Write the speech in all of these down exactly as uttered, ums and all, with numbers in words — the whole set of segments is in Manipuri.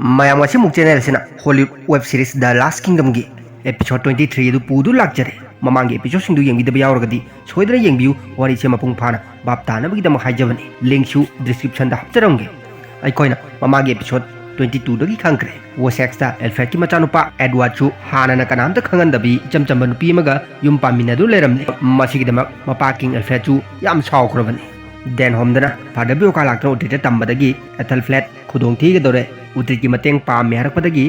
ꯃꯌꯥꯝ, ꯉꯁꯤꯃꯨꯛ ꯆꯦꯅꯦꯜ ꯑꯁꯤꯅ ꯍꯣꯂꯤꯋꯨꯗ ꯋꯦꯕ ꯁꯤꯔꯤꯁ ꯗ ꯂꯥꯁ ꯀꯤꯡꯗꯝꯒꯤ ꯑꯦꯄꯤꯁꯣꯗ ꯇ꯭ꯋꯦꯟꯇꯤ ꯊ꯭ꯔꯤ ꯑꯗꯨ ꯄꯨꯗꯨꯅ ꯂꯥꯛꯆꯔꯦ꯫ ꯃꯃꯥꯡꯒꯤ ꯑꯦꯄꯤꯁꯣꯗꯁꯤꯡꯗꯨ ꯌꯦꯡꯕꯤꯗꯕ ꯌꯥꯎꯔꯒꯗꯤ ꯁꯣꯏꯗꯅ ꯌꯦꯡꯕꯤꯌꯨ, ꯋꯥꯔꯤꯁꯦ ꯃꯄꯨꯡ ꯐꯥꯅ ꯚꯥꯞ ꯇꯥꯅꯕꯒꯤꯗꯃꯛ ꯍꯥꯏꯖꯕꯅꯤ꯫ ꯂꯤꯡꯛꯁꯨ ꯗꯤꯁꯀ꯭ꯔꯤꯞꯁꯟꯗ ꯍꯥꯞꯆꯔꯝꯒꯦ꯫ ꯑꯩꯈꯣꯏꯅ ꯃꯃꯥꯡꯒꯤ ꯑꯦꯄꯤꯁꯣꯗ ꯇ꯭ꯋꯦꯟꯇꯤ ꯇꯨꯗꯒꯤ ꯈꯪꯈ꯭ꯔꯦ, ꯋꯣꯁꯦꯛꯁꯇ ꯑꯦꯜꯐ꯭ꯔꯦꯗꯀꯤ ꯃꯆꯥꯅꯨꯄꯥ ꯑꯦꯗꯋꯥꯔꯗꯁꯨ ꯍꯥꯟꯅꯅ ꯀꯅꯥꯝꯇ ꯈꯪꯍꯟꯗꯕꯤ ꯏꯆꯝ ꯆꯝꯕ ꯅꯨꯄꯤ ꯑꯃꯒ ꯌꯨꯝ ꯄꯥꯟꯃꯤꯟꯅꯗꯨꯅ ꯂꯩꯔꯝꯂꯦ꯫ ꯃꯁꯤꯒꯤꯗꯃꯛ ꯃꯄꯥ ꯀꯤꯡ ꯑꯦꯜꯐ꯭ꯔꯦꯗꯁꯨ ꯌꯥꯝ ꯁꯥꯎꯈ꯭ꯔꯕꯅꯤ꯫ ꯗꯦꯟꯍꯣꯝꯗꯅ ꯐꯥꯗꯔ ꯕꯤꯌꯣꯀꯥ ꯂꯥꯛꯇꯨꯅ ꯎꯇ꯭ꯔꯤꯠꯇ ꯇꯝꯕꯗꯒꯤ ꯑꯦꯊꯜꯐ꯭ꯂꯦꯠ ꯈꯨꯗꯣꯡ ꯊꯤꯒꯗꯧꯔꯦ꯫ ꯎꯇ꯭ꯔꯤꯠꯀꯤ ꯃꯇꯦꯡ ꯄꯥꯝꯃꯦ ꯍꯥꯏꯔꯛꯄꯗꯒꯤ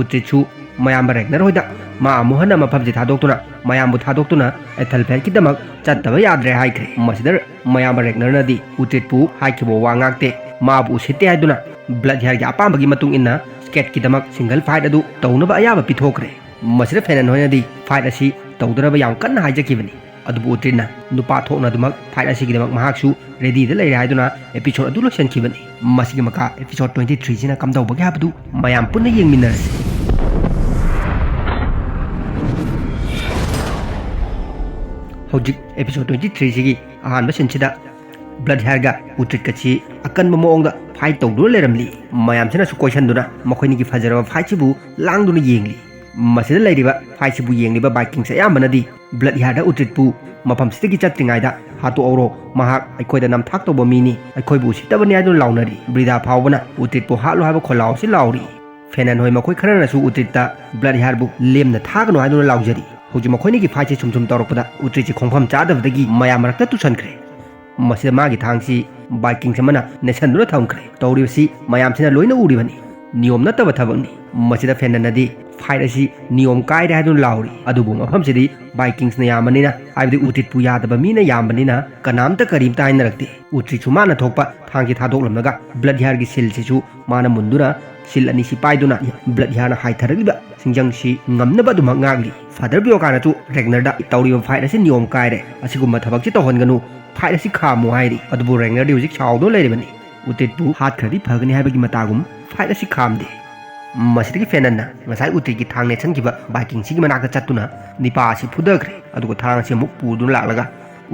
ꯎꯇ꯭ꯔꯤꯠꯁꯨ ꯃꯌꯥꯝꯕ ꯔꯦꯒꯅꯔ ꯍꯣꯏꯗ ꯃꯥ ꯑꯃꯨꯛ ꯍꯟꯅ ꯃꯐꯝꯁꯤ ꯊꯥꯗꯣꯛꯇꯨꯅ, ꯃꯌꯥꯝꯕꯨ ꯊꯥꯗꯣꯛꯇꯨꯅ ꯑꯦꯊꯜꯐ꯭ꯂꯦꯠꯀꯤꯗꯃꯛ ꯆꯠꯇꯕ ꯌꯥꯗ꯭ꯔꯦ ꯍꯥꯏꯈ꯭ꯔꯦ꯫ ꯃꯁꯤꯗ ꯃꯌꯥꯝꯕ ꯔꯦꯒꯅꯔꯅꯗꯤ ꯎꯇ꯭ꯔꯤꯠꯄꯨ ꯍꯥꯏꯈꯤꯕ ꯋꯥ ꯉꯥꯛꯇꯦ, ꯃꯥꯕꯨ ꯎꯁꯤꯠꯇꯦ ꯍꯥꯏꯗꯨꯅ ꯕ꯭ꯂꯠ ꯍꯤꯌꯥꯔꯒꯤ ꯑꯄꯥꯝꯕꯒꯤ ꯃꯇꯨꯡ ꯏꯟꯅ ꯁ꯭ꯀꯦꯠꯀꯤꯗꯃꯛ ꯁꯤꯡꯒꯜ ꯐꯥꯏꯠ ꯑꯗꯨ ꯇꯧꯅꯕ ꯑꯌꯥꯕ ꯄꯤꯊꯣꯛꯈ꯭ꯔꯦ꯫ ꯃꯁꯤꯗ ꯐꯦꯅꯟ ꯍꯣꯏꯅꯗꯤ ꯐꯥꯏꯠ ꯑꯁꯤ ꯇꯧꯗꯅꯕ ꯌꯥꯝ ꯀꯟꯅ ꯍꯥꯏꯖꯈꯤꯕꯅꯤ꯫ ꯑꯗꯨꯕꯨ ꯎꯇ꯭ꯔꯤꯠꯅ ꯅꯨꯄꯥ ꯊꯣꯛꯅ ꯑꯗꯨꯃꯛ ꯐꯥꯏꯠ ꯑꯁꯤꯒꯤꯗꯃꯛ ꯃꯍꯥꯛꯁꯨ ꯔꯦꯗꯤꯗ ꯂꯩꯔꯦ ꯍꯥꯏꯗꯨꯅ ꯑꯦꯄꯤꯁꯣꯗ ꯑꯗꯨ ꯂꯣꯏꯁꯤꯟꯈꯤꯕꯅꯤ꯫ ꯃꯁꯤꯒꯤ ꯃꯈꯥ ꯑꯦꯄꯤꯁꯣꯗ ꯇ꯭ꯋꯦꯟꯇꯤ ꯊ꯭ꯔꯤꯁꯤꯅ ꯀꯝꯗꯧꯕꯒꯦ ꯍꯥꯏꯕꯗꯨ ꯃꯌꯥꯝ ꯄꯨꯟꯅ ꯌꯦꯡꯃꯤꯟꯅꯔꯁꯤ꯫ ꯍꯧꯖꯤꯛ ꯑꯦꯄꯤꯁꯣꯗ ꯇ꯭ꯋꯦꯟꯇꯤ ꯊ꯭ꯔꯤꯁꯤꯒꯤ ꯑꯍꯥꯟꯕ ꯁꯤꯟꯁꯤꯗ ꯕ꯭ꯂꯠ ꯍꯤꯌꯥꯔꯒ ꯎꯇ꯭ꯔꯤꯠꯀꯁꯤ ꯑꯀꯟꯕ ꯃꯑꯣꯡꯗ ꯐꯥꯏꯠ ꯇꯧꯗꯨꯅ ꯂꯩꯔꯝꯂꯤ꯫ ꯃꯌꯥꯝꯁꯤꯅꯁꯨ ꯀꯣꯏꯁꯟꯗꯨꯅ ꯃꯈꯣꯏꯅꯤꯒꯤ ꯐꯖꯔꯕ ꯐꯥꯏꯠꯁꯤꯕꯨ ꯂꯥꯡꯗꯨꯅ ꯌꯦꯡꯂꯤ꯫ ꯃꯁꯤꯗ ꯂꯩꯔꯤꯕ ꯐꯥꯏꯠꯁꯤꯕꯨ ꯌꯦꯡꯂꯤꯕ ꯕꯥꯏꯀꯤꯡꯁ ꯑꯌꯥꯝꯕꯅꯗꯤ ꯕ꯭ꯂꯠ ꯍꯤꯌꯥꯔꯗ ꯎꯇ꯭ꯔꯤꯠꯄꯨ ꯃꯐꯝꯁꯤꯗꯒꯤ ꯆꯠꯇ꯭ꯔꯤꯉꯩꯗ ꯍꯥꯠꯇꯣꯛꯍꯧꯔꯣ, ꯃꯍꯥꯛ ꯑꯩꯈꯣꯏꯗ ꯅꯝꯊꯥꯛ ꯇꯧꯕ ꯃꯤꯅꯤ, ꯑꯩꯈꯣꯏꯕꯨ ꯎꯁꯤꯠꯇꯕꯅꯤ ꯍꯥꯏꯗꯨꯅ ꯂꯥꯎꯅꯔꯤ꯫ ꯕ꯭ꯔꯤꯗꯥ ꯐꯥꯎꯕꯅ ꯎꯇ꯭ꯔꯤꯠꯄꯨ ꯍꯥꯠꯂꯣ ꯍꯥꯏꯕ ꯈꯣꯜꯂꯥꯎ ꯑꯁꯤ ꯂꯥꯎꯔꯤ꯫ ꯐꯦꯅꯟ ꯍꯣꯏ ꯃꯈꯣꯏ ꯈꯔꯅꯁꯨ ꯎꯇ꯭ꯔꯤꯠꯇ ꯕ꯭ꯂꯠ ꯍꯤꯌꯥꯔꯕꯨ ꯂꯦꯝꯅ ꯊꯥꯒꯅꯨ ꯍꯥꯏꯗꯨꯅ ꯂꯥꯎꯖꯔꯤ꯫ ꯍꯧꯖꯤꯛ ꯃꯈꯣꯏꯅꯤꯒꯤ ꯐꯥꯏꯠꯁꯤ ꯁꯨꯝ ꯁꯨꯝ ꯇꯧꯔꯛꯄꯗ ꯎꯇ꯭ꯔꯤꯠꯁꯤ ꯈꯣꯡꯐꯝ ꯆꯥꯗꯕꯗꯒꯤ ꯃꯌꯥꯝ ꯃꯔꯛꯇ ꯇꯨꯁꯟꯈ꯭ꯔꯦ꯫ ꯃꯁꯤꯗ ꯃꯥꯒꯤ ꯊꯥꯡꯁꯤ ꯕꯥꯏꯀꯤꯡꯁ ꯑꯃꯅ ꯅꯦꯠꯁꯟꯗꯨꯅ ꯊꯝꯈ꯭ꯔꯦ꯫ ꯇꯧꯔꯤꯕꯁꯤ ꯃꯌꯥꯝꯁꯤꯅ ꯂꯣꯏꯅ ꯎꯔꯤꯕꯅꯤ꯫ ꯅꯤꯌꯣꯝ ꯅꯠꯇꯕ ꯊꯕꯛꯅꯤ꯫ ꯃꯁꯤꯗ ꯐꯦꯅꯟꯅꯗꯤ ꯐꯥꯏꯠ ꯑꯁꯤ ꯅꯤꯌꯣꯝ ꯀꯥꯏꯔꯦ ꯍꯥꯏꯗꯨꯅ ꯂꯥꯎꯔꯤ꯫ ꯑꯗꯨꯕꯨ ꯃꯐꯝꯁꯤꯗꯤ ꯕꯥꯏꯀꯤꯡꯁꯅ ꯌꯥꯝꯕꯅꯤꯅ, ꯍꯥꯏꯕꯗꯤ ꯎꯇ꯭ꯔꯤꯠꯄꯨ ꯌꯥꯗꯕ ꯃꯤꯅ ꯌꯥꯝꯕꯅꯤꯅ, ꯀꯅꯥꯝꯇ ꯀꯔꯤꯝꯇ ꯍꯥꯏꯅꯔꯛꯇꯦ꯫ ꯎꯇ꯭ꯔꯤꯠꯁꯨ ꯃꯥꯅ ꯊꯣꯛꯄ ꯊꯥꯡꯁꯤ ꯊꯥꯗꯣꯛꯂꯝꯂꯒ ꯕ꯭ꯂꯠ ꯍꯤꯌꯥꯔꯒꯤ ꯁꯤꯜꯁꯤꯁꯨ ꯃꯥꯅ ꯃꯨꯟꯗꯨꯅ ꯁꯤꯜ ꯑꯅꯤꯁꯤ ꯄꯥꯏꯗꯨꯅ ꯕ꯭ꯂꯠ ꯍꯤꯌꯥꯔꯅ ꯍꯥꯏꯊꯔꯛꯂꯤꯕ ꯁꯤꯡꯖꯪꯁꯤ ꯉꯝꯅꯕ ꯑꯗꯨꯃꯛ ꯉꯥꯛꯂꯤ꯫ ꯐꯥꯗꯔ ꯕꯤꯌꯣꯀꯥꯅꯁꯨ ꯔꯦꯒꯅꯔꯗ ꯇꯧꯔꯤꯕ ꯐꯥꯏꯠ ꯑꯁꯤ ꯅꯤꯌꯣꯝ ꯀꯥꯏꯔꯦ, ꯑꯁꯤꯒꯨꯝꯕ ꯊꯕꯛꯁꯤ ꯇꯧꯍꯟꯒꯅꯨ, ꯐꯥꯏꯠ ꯑꯁꯤ ꯈꯥꯝꯃꯨ ꯍꯥꯏꯔꯤ꯫ ꯑꯗꯨꯕꯨ ꯔꯦꯒꯅꯔꯗꯤ ꯍꯧꯖꯤꯛ ꯁꯥꯎꯗꯨꯅ ꯂꯩꯔꯤꯕꯅꯤ꯫ ꯎꯇ꯭ꯔꯤꯠꯄꯨ ꯍꯥꯠꯈ꯭ꯔꯗꯤ ꯐꯒꯅꯤ ꯍꯥꯏꯕꯒꯤ ꯃꯇꯥꯒꯨꯝ ꯐꯥꯏꯠ ꯑꯁꯤ ꯈꯥꯝꯗꯦ꯫ ꯃꯁꯤꯗꯒꯤ ꯐꯦꯅꯟꯅ ꯉꯁꯥꯏ ꯎꯇ꯭ꯔꯤꯠꯀꯤ ꯊꯥꯡ ꯅꯦꯠꯁꯟꯈꯤꯕ ꯕꯥꯏꯀꯤꯡꯁꯤꯒꯤ ꯃꯅꯥꯛꯇ ꯆꯠꯇꯨꯅ ꯅꯤꯄꯥ ꯑꯁꯤ ꯐꯨꯊꯈ꯭ꯔꯦ꯫ ꯑꯗꯨꯒ ꯊꯥꯡ ꯑꯁꯤ ꯑꯃꯨꯛ ꯄꯨꯗꯨꯅ ꯂꯥꯛꯂꯒ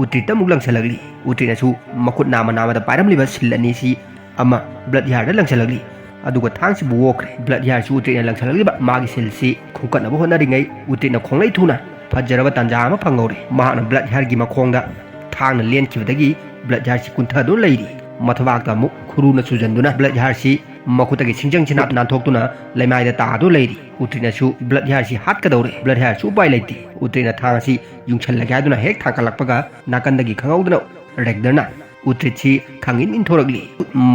ꯎꯇ꯭ꯔꯤꯠꯇ ꯑꯃꯨꯛ ꯂꯪꯁꯤꯜꯂꯛꯂꯤ꯫ ꯎꯇ꯭ꯔꯤꯠꯅꯁꯨ ꯃꯈꯨꯠ ꯅꯥꯝꯃ ꯅꯥꯝꯃꯗ ꯄꯥꯏꯔꯝꯂꯤꯕ ꯁꯤꯜ ꯑꯅꯤꯁꯤ ꯑꯃ ꯕ꯭ꯂꯠ ꯍꯤꯌꯥꯔꯗ ꯂꯪꯁꯤꯜꯂꯛꯂꯤ꯫ ꯑꯗꯨꯒ ꯊꯥꯡꯁꯤꯕꯨ ꯑꯣꯛꯈ꯭ꯔꯦ꯫ ꯕ꯭ꯂꯠ ꯍꯤꯌꯥꯔꯁꯨ ꯎꯇ꯭ꯔꯤꯠꯅ ꯂꯪꯁꯤꯜꯂꯛꯂꯤꯕ ꯃꯥꯒꯤ ꯁꯤꯜꯁꯤ ꯈꯨꯝꯀꯠꯅꯕ ꯍꯣꯠꯅꯔꯤꯉꯩ ꯎꯇ꯭ꯔꯤꯠꯅ ꯈꯣꯡꯂꯩ ꯊꯨꯅ ꯐꯖꯔꯕ ꯇꯥꯟꯖꯥ ꯑꯃ ꯐꯪꯍꯧꯔꯦ꯫ ꯃꯍꯥꯛꯅ ꯕ꯭ꯂꯠ ꯍꯤꯌꯥꯔꯒꯤ ꯃꯈꯣꯡꯗ ꯊꯥꯡꯅ ꯂꯦꯟꯈꯤꯕꯗꯒꯤ ꯕ꯭ꯂꯠ ꯍꯤꯌꯥꯔꯁꯤ ꯀꯨꯟꯊꯗꯨꯅ ꯂꯩꯔꯤ꯫ ꯃꯊꯕꯥꯛꯇ ꯑꯃꯨꯛ ꯈꯨꯔꯨꯅ ꯁꯨꯖꯟꯗꯨꯅ ꯕ꯭ꯂꯠ ꯍꯤꯌꯥꯔꯁꯤ ꯃꯈꯨꯠꯇꯒꯤ ꯁꯤꯡꯖꯪꯁꯤꯅ ꯅꯥꯟꯊꯣꯛꯇꯨꯅ ꯂꯩꯃꯥꯏꯗ ꯇꯥꯗꯨꯅ ꯂꯩꯔꯤ꯫ ꯎꯇ꯭ꯔꯤꯠꯅꯁꯨ ꯕ꯭ꯂꯠ ꯍꯤꯌꯥꯔꯁꯤ ꯍꯥꯠꯀꯗꯧꯔꯦ꯫ ꯕ꯭ꯂꯠ ꯍꯤꯌꯥꯔꯁꯨ ꯎꯄꯥꯏ ꯂꯩꯇꯦ꯫ ꯎꯇ꯭ꯔꯤꯠꯅ ꯊꯥꯡ ꯑꯁꯤ ꯌꯨꯡꯁꯜꯂꯒꯦ ꯍꯥꯏꯗꯨꯅ ꯍꯦꯛ ꯊꯥꯡꯒꯠꯂꯛꯄꯒ ꯅꯥꯀꯟꯗꯒꯤ ꯈꯪꯍꯧꯗꯅ ꯔꯦꯒꯅꯔꯅ ꯎꯇ꯭ꯔꯤꯠꯁꯤ ꯈꯥꯡꯏꯟ ꯏꯟꯊꯣꯔꯛꯂꯤ꯫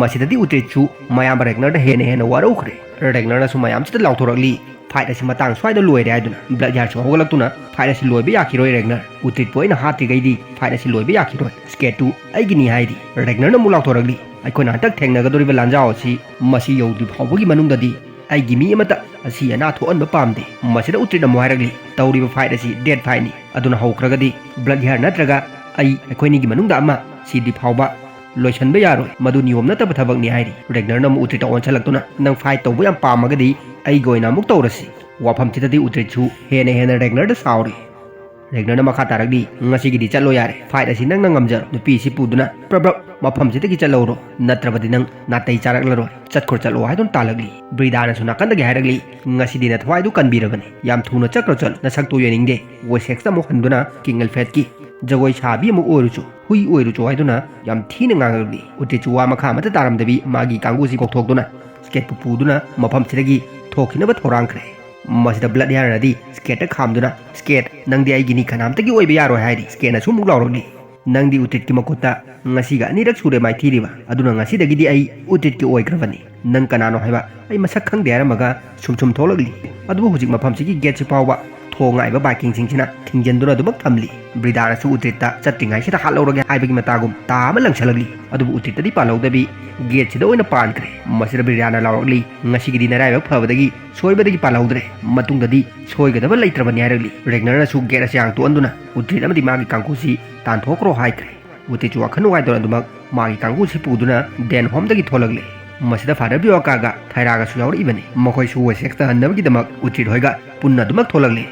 ꯃꯁꯤꯗꯗꯤ ꯎꯇ꯭ꯔꯤꯠꯁꯨ ꯃꯌꯥꯝꯕ ꯔꯦꯒꯅꯔꯗ ꯍꯦꯟꯅ ꯍꯦꯟꯅ ꯋꯥꯔꯧꯈ꯭ꯔꯦ꯫ ꯔꯦꯒꯅꯔꯅꯁꯨ ꯃꯌꯥꯝꯁꯤꯗ ꯂꯥꯎꯊꯣꯔꯛꯂꯤ, "ꯐꯥꯏꯠ ꯑꯁꯤ ꯃꯇꯥꯡ ꯁ꯭ꯋꯥꯏꯗ ꯂꯣꯏꯔꯦ" ꯍꯥꯏꯗꯨꯅ꯫ ꯕ꯭ꯂꯠ ꯍꯤꯌꯥꯔꯁꯨ ꯍꯧꯒꯠꯂꯛꯇꯨꯅ, "ꯐꯥꯏꯠ ꯑꯁꯤ ꯂꯣꯏꯕ ꯌꯥꯈꯤꯔꯣꯏ ꯔꯦꯒꯅꯔ꯫ ꯎꯇ꯭ꯔꯤꯠꯄꯨ ꯑꯩꯅ ꯍꯥꯠꯇ꯭ꯔꯤꯈꯩꯗꯤ ꯐꯥꯏꯠ ꯑꯁꯤ ꯂꯣꯏꯕ ꯌꯥꯈꯤꯔꯣꯏ꯫ ꯁ꯭ꯀꯦꯠꯇꯨ ꯑꯩꯒꯤꯅꯤ" ꯍꯥꯏꯔꯤ꯫ ꯔꯦꯒꯅꯔꯅ ꯑꯃꯨꯛ ꯂꯥꯎꯊꯣꯔꯛꯂꯤ, "ꯑꯩꯈꯣꯏꯅ ꯍꯟꯗꯛ ꯊꯦꯡꯅꯒꯗꯧꯔꯤꯕ ꯂꯥꯟꯖꯥꯎ ꯑꯁꯤ ꯃꯁꯤ ꯌꯧꯗ꯭ꯔꯤ ꯐꯥꯎꯕꯒꯤ ꯃꯅꯨꯡꯗꯗꯤ ꯑꯩꯒꯤ ꯃꯤ ꯑꯃꯠꯇ ꯑꯁꯤ ꯑꯅꯥ ꯊꯣꯛꯍꯟꯕ ꯄꯥꯝꯗꯦ"꯫ ꯃꯁꯤꯗ ꯎꯇ꯭ꯔꯤꯠꯅ ꯑꯃꯨꯛ ꯍꯥꯏꯔꯛꯂꯤ, "ꯇꯧꯔꯤꯕ ꯐꯥꯏꯠ ꯑꯁꯤ ꯗꯦꯠ ꯐꯥꯏꯠꯅꯤ, ꯑꯗꯨꯅ ꯍꯧꯈ꯭ꯔꯒꯗꯤ ꯕ꯭ꯂꯠ ꯍꯤꯌꯥꯔ ꯅꯠꯇ꯭ꯔꯒ ꯑꯩ, ꯑꯩꯈꯣꯏꯅꯤꯒꯤ ꯃꯅꯨꯡꯗ ꯑꯃ ꯁꯤꯗ꯭ꯔꯤ ꯐꯥꯎꯕ ꯂꯣꯏꯁꯤꯟꯕ ꯌꯥꯔꯣꯏ, ꯃꯗꯨ ꯅꯤꯌꯣꯝ ꯅꯠꯇꯕ ꯊꯕꯛꯅꯤ" ꯍꯥꯏꯔꯤ꯫ ꯔꯦꯒꯅꯔꯅ ꯑꯃꯨꯛ ꯎꯇ꯭ꯔꯤꯠꯇ ꯑꯣꯟꯁꯤꯜꯂꯛꯇꯨꯅ, "ꯅꯪ ꯐꯥꯏꯠ ꯇꯧꯕ ꯌꯥꯝ ꯄꯥꯝꯃꯒꯗꯤ ꯑꯩꯒꯤ ꯑꯣꯏꯅ ꯑꯃꯨꯛ ꯇꯧꯔꯁꯤ"꯫ ꯋꯥꯐꯝꯁꯤꯗꯗꯤ ꯎꯇ꯭ꯔꯤꯠꯁꯨ ꯍꯦꯟꯅ ꯍꯦꯟꯅ ꯔꯦꯒꯅꯔꯗ ꯁꯥꯎꯔꯤ꯫ ꯔꯦꯒꯅꯔꯅ ꯃꯈꯥ ꯇꯥꯔꯛꯂꯤ, "ꯉꯁꯤꯒꯤꯗꯤ ꯆꯠꯂꯣ ꯌꯥꯔꯦ, ꯐꯥꯏꯠ ꯑꯁꯤ ꯅꯪꯅ ꯉꯝꯖꯔꯣ꯫ ꯅꯨꯄꯤꯁꯤ ꯄꯨꯗꯨꯅ ꯄ꯭ꯔꯞ ꯄ꯭ꯔꯞ ꯃꯐꯝꯁꯤꯗꯒꯤ ꯆꯠꯍꯧꯔꯣ, ꯅꯠꯇ꯭ꯔꯕꯗꯤ ꯅꯪ ꯅꯥꯇꯩ ꯆꯥꯔꯛꯂꯔꯣꯏ꯫ ꯆꯠꯈ꯭ꯔꯣ ꯆꯠꯂꯣ" ꯍꯥꯏꯗꯨꯅ ꯇꯥꯜꯂꯛꯂꯤ꯫ ꯕ꯭ꯔꯤꯗꯥꯅꯁꯨ ꯅꯥꯀꯟꯗꯒꯤ ꯍꯥꯏꯔꯛꯂꯤ, "ꯉꯁꯤꯗꯤ ꯅꯊꯋꯥꯏꯗꯨ ꯀꯟꯕꯤꯔꯕꯅꯤ, ꯌꯥꯝ ꯊꯨꯅ ꯆꯠꯈ꯭ꯔꯣ ꯆꯠꯂꯣ, ꯅꯁꯛꯇꯨ ꯌꯦꯡꯅꯤꯡꯗꯦ꯫ ꯋꯦꯁꯦꯛꯁꯇ ꯑꯃꯨꯛ ꯍꯟꯗꯨꯅ ꯀꯤꯡ ꯑꯜꯐ꯭ꯔꯦꯗꯀꯤ ꯖꯒꯣꯏ ꯁꯥꯕꯤ ꯑꯃꯨꯛ ꯑꯣꯏꯔꯨꯆꯣ, ꯍꯨꯏ ꯑꯣꯏꯔꯨꯆꯣ" ꯍꯥꯏꯗꯨꯅ ꯌꯥꯝ ꯊꯤꯅ ꯉꯥꯡꯂꯛꯂꯤ꯫ ꯎꯇ꯭ꯔꯤꯠꯁꯨ ꯋꯥ ꯃꯈꯥ ꯑꯃꯠꯇ ꯇꯥꯔꯝꯗꯕꯤ ꯃꯥꯒꯤ ꯀꯥꯡꯕꯨꯁꯤ ꯀꯧꯊꯣꯛꯇꯨꯅ ꯁ꯭ꯀꯦꯠꯄꯨ ꯄꯨꯗꯨꯅ ꯃꯐꯝꯁꯤꯗꯒꯤ ꯊꯣꯛꯈꯤꯅꯕ ꯊꯧꯔꯥꯡꯈ꯭ꯔꯦ꯫ ꯃꯁꯤꯗ ꯕ꯭ꯂꯠ ꯍꯤꯌꯥꯔꯅꯗꯤ ꯁ꯭ꯀꯦꯠꯇ ꯈꯥꯝꯗꯨꯅ, "ꯁ꯭ꯀꯦꯠ, ꯅꯪꯗꯤ ꯑꯩꯒꯤꯅꯤ, ꯀꯅꯥꯝꯇꯒꯤ ꯑꯣꯏꯕ ꯌꯥꯔꯣꯏ" ꯍꯥꯏꯔꯤ꯫ ꯁ꯭ꯀꯦꯠꯅꯁꯨ ꯑꯃꯨꯛ ꯂꯥꯎꯔꯛꯂꯤ, "ꯅꯪꯗꯤ ꯎꯇ꯭ꯔꯤꯠꯀꯤ ꯃꯈꯨꯠꯇ ꯉꯁꯤꯒ ꯑꯅꯤꯔꯛ ꯁꯨꯔꯦ ꯃꯥꯏꯊꯤꯔꯤꯕ, ꯑꯗꯨꯅ ꯉꯁꯤꯗꯒꯤꯗꯤ ꯑꯩ ꯎꯇ꯭ꯔꯤꯠꯀꯤ ꯑꯣꯏꯈ꯭ꯔꯕꯅꯤ꯫ ꯅꯪ ꯀꯅꯥꯅꯣ ꯍꯥꯏꯕ ꯑꯩ ꯃꯁꯛ ꯈꯪꯗꯦ" ꯍꯥꯏꯔꯝꯃꯒ ꯁꯨꯝ ꯁꯨꯝ ꯊꯣꯛꯂꯛꯂꯤ꯫ ꯑꯗꯨꯕꯨ ꯍꯧꯖꯤꯛ ꯃꯐꯝꯁꯤꯒꯤ ꯒꯦꯠꯁꯤ ꯐꯥꯎꯕ ꯊꯣꯡ ꯉꯥꯛꯏꯕ ꯚꯥꯏꯀꯤꯡꯁꯤꯡꯁꯤꯅ ꯊꯤꯡꯖꯤꯟꯗꯨꯅ ꯑꯗꯨꯃꯛ ꯊꯝꯂꯤ꯫ ꯕ꯭ꯔꯤꯗꯥꯅꯁꯨ ꯎꯇ꯭ꯔꯤꯠꯇ ꯆꯠꯇ꯭ꯔꯤꯉꯩꯁꯤꯗ ꯍꯥꯠꯍꯧꯔꯒꯦ ꯍꯥꯏꯕꯒꯤ ꯃꯇꯥꯒꯨꯝ ꯇꯥ ꯑꯃ ꯂꯪꯁꯤꯜꯂꯛꯂꯤ꯫ ꯑꯗꯨꯕꯨ ꯎꯇ꯭ꯔꯤꯠꯇꯗꯤ ꯄꯥꯜꯍꯧꯗꯕꯤ ꯒꯦꯠꯁꯤꯗ ꯑꯣꯏꯅ ꯄꯥꯟꯈ꯭ꯔꯦ꯫ ꯃꯁꯤꯗ ꯕ꯭ꯔꯤꯗꯥꯅ ꯂꯥꯎꯔꯛꯂꯤ, "ꯉꯁꯤꯒꯤꯗꯤ ꯅꯔꯥꯏꯕꯛ ꯐꯕꯗꯒꯤ ꯁꯣꯏꯕꯗꯒꯤ ꯄꯥꯜꯍꯧꯗ꯭ꯔꯦ, ꯃꯇꯨꯡꯗꯗꯤ ꯁꯣꯏꯒꯗꯕ ꯂꯩꯇ꯭ꯔꯕꯅꯤ" ꯍꯥꯏꯔꯛꯂꯤ꯫ ꯔꯦꯒꯅꯔꯅꯁꯨ ꯒꯦꯠ ꯑꯁꯤ ꯍꯥꯡꯇꯣꯛꯍꯟꯗꯨꯅ ꯎꯇ꯭ꯔꯤꯠ ꯑꯃꯗꯤ ꯃꯥꯒꯤ ꯀꯥꯡꯈꯨꯁꯤ ꯇꯥꯟꯊꯣꯛꯈ꯭ꯔꯣ ꯍꯥꯏꯈ꯭ꯔꯦ꯫ ꯎꯇ꯭ꯔꯤꯠꯁꯨ ꯋꯥꯈꯜ ꯅꯨꯡꯉꯥꯏꯇꯅ ꯑꯗꯨꯃꯛ ꯃꯥꯒꯤ ꯀꯥꯡꯈꯨꯁꯤ ꯄꯨꯗꯨꯅ ꯗꯦꯟ ꯍꯣꯝꯗꯒꯤ ꯊꯣꯛꯂꯛꯂꯦ꯫ ꯃꯁꯤꯗ ꯐꯥꯗꯔ ꯕꯤꯌꯣꯀꯥꯒ ꯊꯥꯏꯔꯥꯒꯁꯨ ꯌꯥꯎꯔꯛꯏꯕꯅꯤ꯫ ꯃꯈꯣꯏꯁꯨ ꯋꯦꯁꯦꯛꯁꯇ ꯍꯟꯅꯕꯒꯤꯗꯃꯛ ꯎꯇ꯭ꯔꯤꯠ ꯍꯣꯏꯒ ꯄꯨꯟꯅ ꯑꯗꯨꯃꯛ ꯊꯣꯛꯂꯛꯂꯦ꯫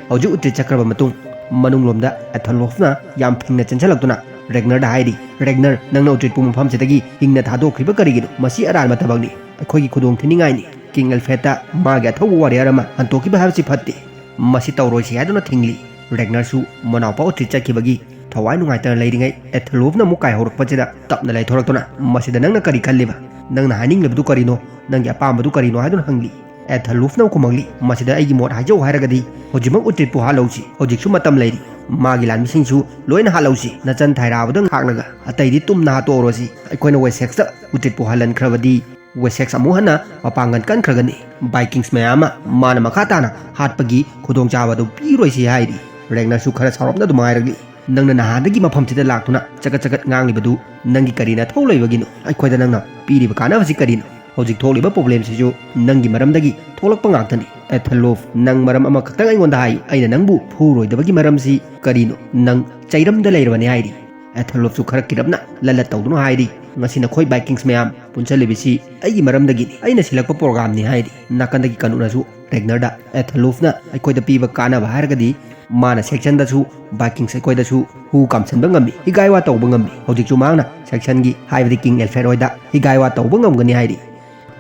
ꯍꯧꯖꯤꯛ ꯎꯇ꯭ꯔꯤꯠ ꯆꯠꯈ꯭ꯔꯕ ꯃꯇꯨꯡ ꯃꯅꯨꯡꯂꯣꯝꯗ ꯑꯦꯊꯣꯂꯣꯐꯅ ꯌꯥꯝ ꯐꯤꯡꯅ ꯆꯦꯟꯁꯤꯜꯂꯛꯇꯨꯅ ꯔꯦꯒꯅꯔꯗ ꯍꯥꯏꯔꯤ, "ꯔꯦꯒꯅꯔ, ꯅꯪꯅ ꯎꯇ꯭ꯔꯤꯠꯄꯨ ꯃꯐꯝꯁꯤꯗꯒꯤ ꯍꯤꯡꯅ ꯊꯥꯗꯣꯛꯈ꯭ꯔꯤꯕ ꯀꯔꯤꯒꯤꯅꯣ? ꯃꯁꯤ ꯑꯔꯥꯟꯕ ꯊꯕꯛꯅꯤ꯫ ꯑꯩꯈꯣꯏꯒꯤ ꯈꯨꯗꯣꯡ ꯊꯤꯅꯤꯡꯉꯥꯏꯅꯤ꯫ ꯀꯤꯡ ꯑꯦꯜꯐ꯭ꯔꯦꯗꯇ ꯃꯥꯒꯤ ꯑꯊꯧꯕ ꯋꯥꯔꯤꯌꯔ ꯑꯃ ꯍꯟꯇꯣꯛꯈꯤꯕ ꯍꯥꯏꯕꯁꯤ ꯐꯠꯇꯦ꯫ ꯃꯁꯤ ꯇꯧꯔꯣꯏꯁꯤ" ꯍꯥꯏꯗꯨꯅ ꯊꯤꯡꯂꯤ꯫ ꯔꯦꯒꯅꯔꯁꯨ ꯃꯅꯥꯎꯄꯥ ꯎꯇ꯭ꯔꯤꯠ ꯆꯠꯈꯤꯕꯒꯤ ꯊꯋꯥꯏ ꯅꯨꯡꯉꯥꯏꯇꯅ ꯂꯩꯔꯤꯉꯩ, ꯑꯦꯊꯦꯂꯣꯐꯅ ꯑꯃꯨꯛ ꯀꯥꯏꯍꯧꯔꯛꯄꯁꯤꯗ ꯇꯞꯅ ꯂꯩꯊꯣꯔꯛꯇꯨꯅ, "ꯃꯁꯤꯗ ꯅꯪꯅ ꯀꯔꯤ ꯈꯜꯂꯤꯕ? ꯅꯪꯅ ꯍꯥꯏꯅꯤꯡꯂꯤꯕꯗꯨ ꯀꯔꯤꯅꯣ? ꯅꯪꯒꯤ ꯑꯄꯥꯝꯕꯗꯨ ꯀꯔꯤꯅꯣ?" ꯍꯥꯏꯗꯨꯅ ꯍꯪꯂꯤ꯫ ꯑꯦꯊꯦꯂꯣꯐꯅ ꯈꯨꯝꯃꯛꯂꯤ, "ꯃꯁꯤꯗ ꯑꯩꯒꯤ ꯃꯣꯠ ꯍꯥꯏꯖꯧ ꯍꯥꯏꯔꯒꯗꯤ, ꯍꯧꯖꯤꯛꯃꯛ ꯎꯇ꯭ꯔꯤꯠꯄꯨ ꯍꯥꯠꯂꯧꯁꯤ꯫ ꯍꯧꯖꯤꯛꯁꯨ ꯃꯇꯝ ꯂꯩꯔꯤ꯫ ꯃꯥꯒꯤ ꯂꯥꯟꯃꯤꯁꯤꯡꯁꯨ ꯂꯣꯏꯅ ꯍꯥꯠꯂꯧꯁꯤ꯫ ꯅꯆꯟ ꯊꯥꯏꯔꯥꯕꯗ ꯉꯥꯛꯂꯒ ꯑꯇꯩꯗꯤ ꯇꯨꯝꯅ ꯍꯥꯠꯇꯣꯛꯑꯔꯣꯁꯤ꯫ ꯑꯩꯈꯣꯏꯅ ꯋꯦꯁꯦꯛꯁꯇ ꯎꯇ꯭ꯔꯤꯠꯄꯨ ꯍꯜꯍꯟꯈ꯭ꯔꯕꯗꯤ, ꯋꯦꯁꯦꯛꯁ ꯑꯃꯨꯛ ꯍꯟꯅ ꯃꯄꯥꯡꯒꯜ ꯀꯟꯈ꯭ꯔꯒꯅꯤ꯫ ꯚꯥꯏꯀꯤꯡꯁ ꯃꯌꯥꯝ ꯑꯃ ꯃꯥꯅ ꯃꯈꯥ ꯇꯥꯅ ꯍꯥꯠꯄꯒꯤ ꯈꯨꯗꯣꯡꯆꯥꯕ ꯑꯗꯨ ꯄꯤꯔꯣꯏꯁꯤ" ꯍꯥꯏꯔꯤ꯫ ꯔꯦꯒꯅꯔꯁꯨ ꯈꯔ ꯁꯥꯎꯔꯞꯅ ꯑꯗꯨꯝ ꯍꯥꯏꯔꯛꯂꯤ, "ꯅꯪꯅ ꯅꯍꯥꯟꯗꯒꯤ ꯃꯐꯝꯁꯤꯗ ꯂꯥꯛꯇꯨꯅ ꯆꯀꯠ ꯆꯀꯠ ꯉꯥꯡꯂꯤꯕꯗꯨ ꯅꯪꯒꯤ ꯀꯔꯤ ꯅꯊꯧ ꯂꯩꯕꯒꯤꯅꯣ? ꯑꯩꯈꯣꯏꯗ ꯅꯪꯅ ꯄꯤꯔꯤꯕ ꯀꯥꯟꯅꯕꯁꯤ ꯀꯔꯤꯅꯣ? ꯍꯧꯖꯤꯛ ꯊꯣꯛꯂꯤꯕ ꯄ꯭ꯔꯣꯕ꯭ꯂꯦꯝꯁꯤꯁꯨ ꯅꯪꯒꯤ ꯃꯔꯝꯗꯒꯤ ꯊꯣꯛꯂꯛꯄ ꯉꯥꯛꯇꯅꯤ꯫ ꯑꯦꯊꯦꯂꯣꯐ, ꯅꯪ ꯃꯔꯝ ꯑꯃꯈꯛꯇꯪ ꯑꯩꯉꯣꯟꯗ ꯍꯥꯏꯌꯨ꯫ ꯑꯩꯅ ꯅꯪꯕꯨ ꯐꯨꯔꯣꯏꯗꯕꯒꯤ ꯃꯔꯝꯁꯤ ꯀꯔꯤꯅꯣ? ꯅꯪ ꯆꯩꯔꯝꯗ ꯂꯩꯔꯕꯅꯤ" ꯍꯥꯏꯔꯤ꯫ ꯑꯦꯊꯦꯂꯣꯐꯁꯨ ꯈꯔ ꯀꯤꯔꯞꯅ ꯂꯠꯂꯠ ꯇꯧꯗꯨꯅ ꯍꯥꯏꯔꯤ, "ꯉꯁꯤ ꯅꯈꯣꯏ ꯚꯥꯏꯀꯤꯡꯁ ꯃꯌꯥꯝ ꯄꯨꯟꯁꯤꯜꯂꯤꯕꯁꯤ ꯑꯩꯒꯤ ꯃꯔꯝꯗꯒꯤꯅꯤ꯫ ꯑꯩꯅ ꯁꯤꯜꯂꯛꯄ ꯄ꯭ꯔꯣꯒ꯭ꯔꯥꯝꯅꯤ" ꯍꯥꯏꯔꯤ꯫ ꯅꯥꯀꯟꯗꯒꯤ ꯀꯅꯨꯅꯁꯨ ꯔꯦꯒꯅꯔꯗ, "ꯑꯦꯊꯦꯂꯣꯐꯅ ꯑꯩꯈꯣꯏꯗ ꯄꯤꯕ ꯀꯥꯟꯅꯕ ꯍꯥꯏꯔꯒꯗꯤ, ꯃꯥꯅ ꯁꯦꯛꯁꯟꯗꯁꯨ, ꯚꯥꯏꯀꯤꯡꯁ ꯑꯩꯈꯣꯏꯗꯁꯨ ꯍꯨ ꯀꯥꯝꯁꯟꯕ ꯉꯝꯃꯤ, ꯍꯤꯒꯥꯏ ꯋꯥ ꯇꯧꯕ ꯉꯝꯃꯤ꯫ ꯍꯧꯖꯤꯛꯁꯨ ꯃꯍꯥꯛꯅ ꯁꯦꯛꯁꯟꯒꯤ, ꯍꯥꯏꯕꯗꯤ ꯀꯤꯡ ꯑꯦꯜꯐ꯭ꯔꯦꯗ ꯍꯣꯏꯗ ꯍꯤꯒꯥꯏ ꯋꯥ ꯇꯧꯕ ꯉꯝꯒꯅꯤ" ꯍꯥꯏꯔꯤ꯫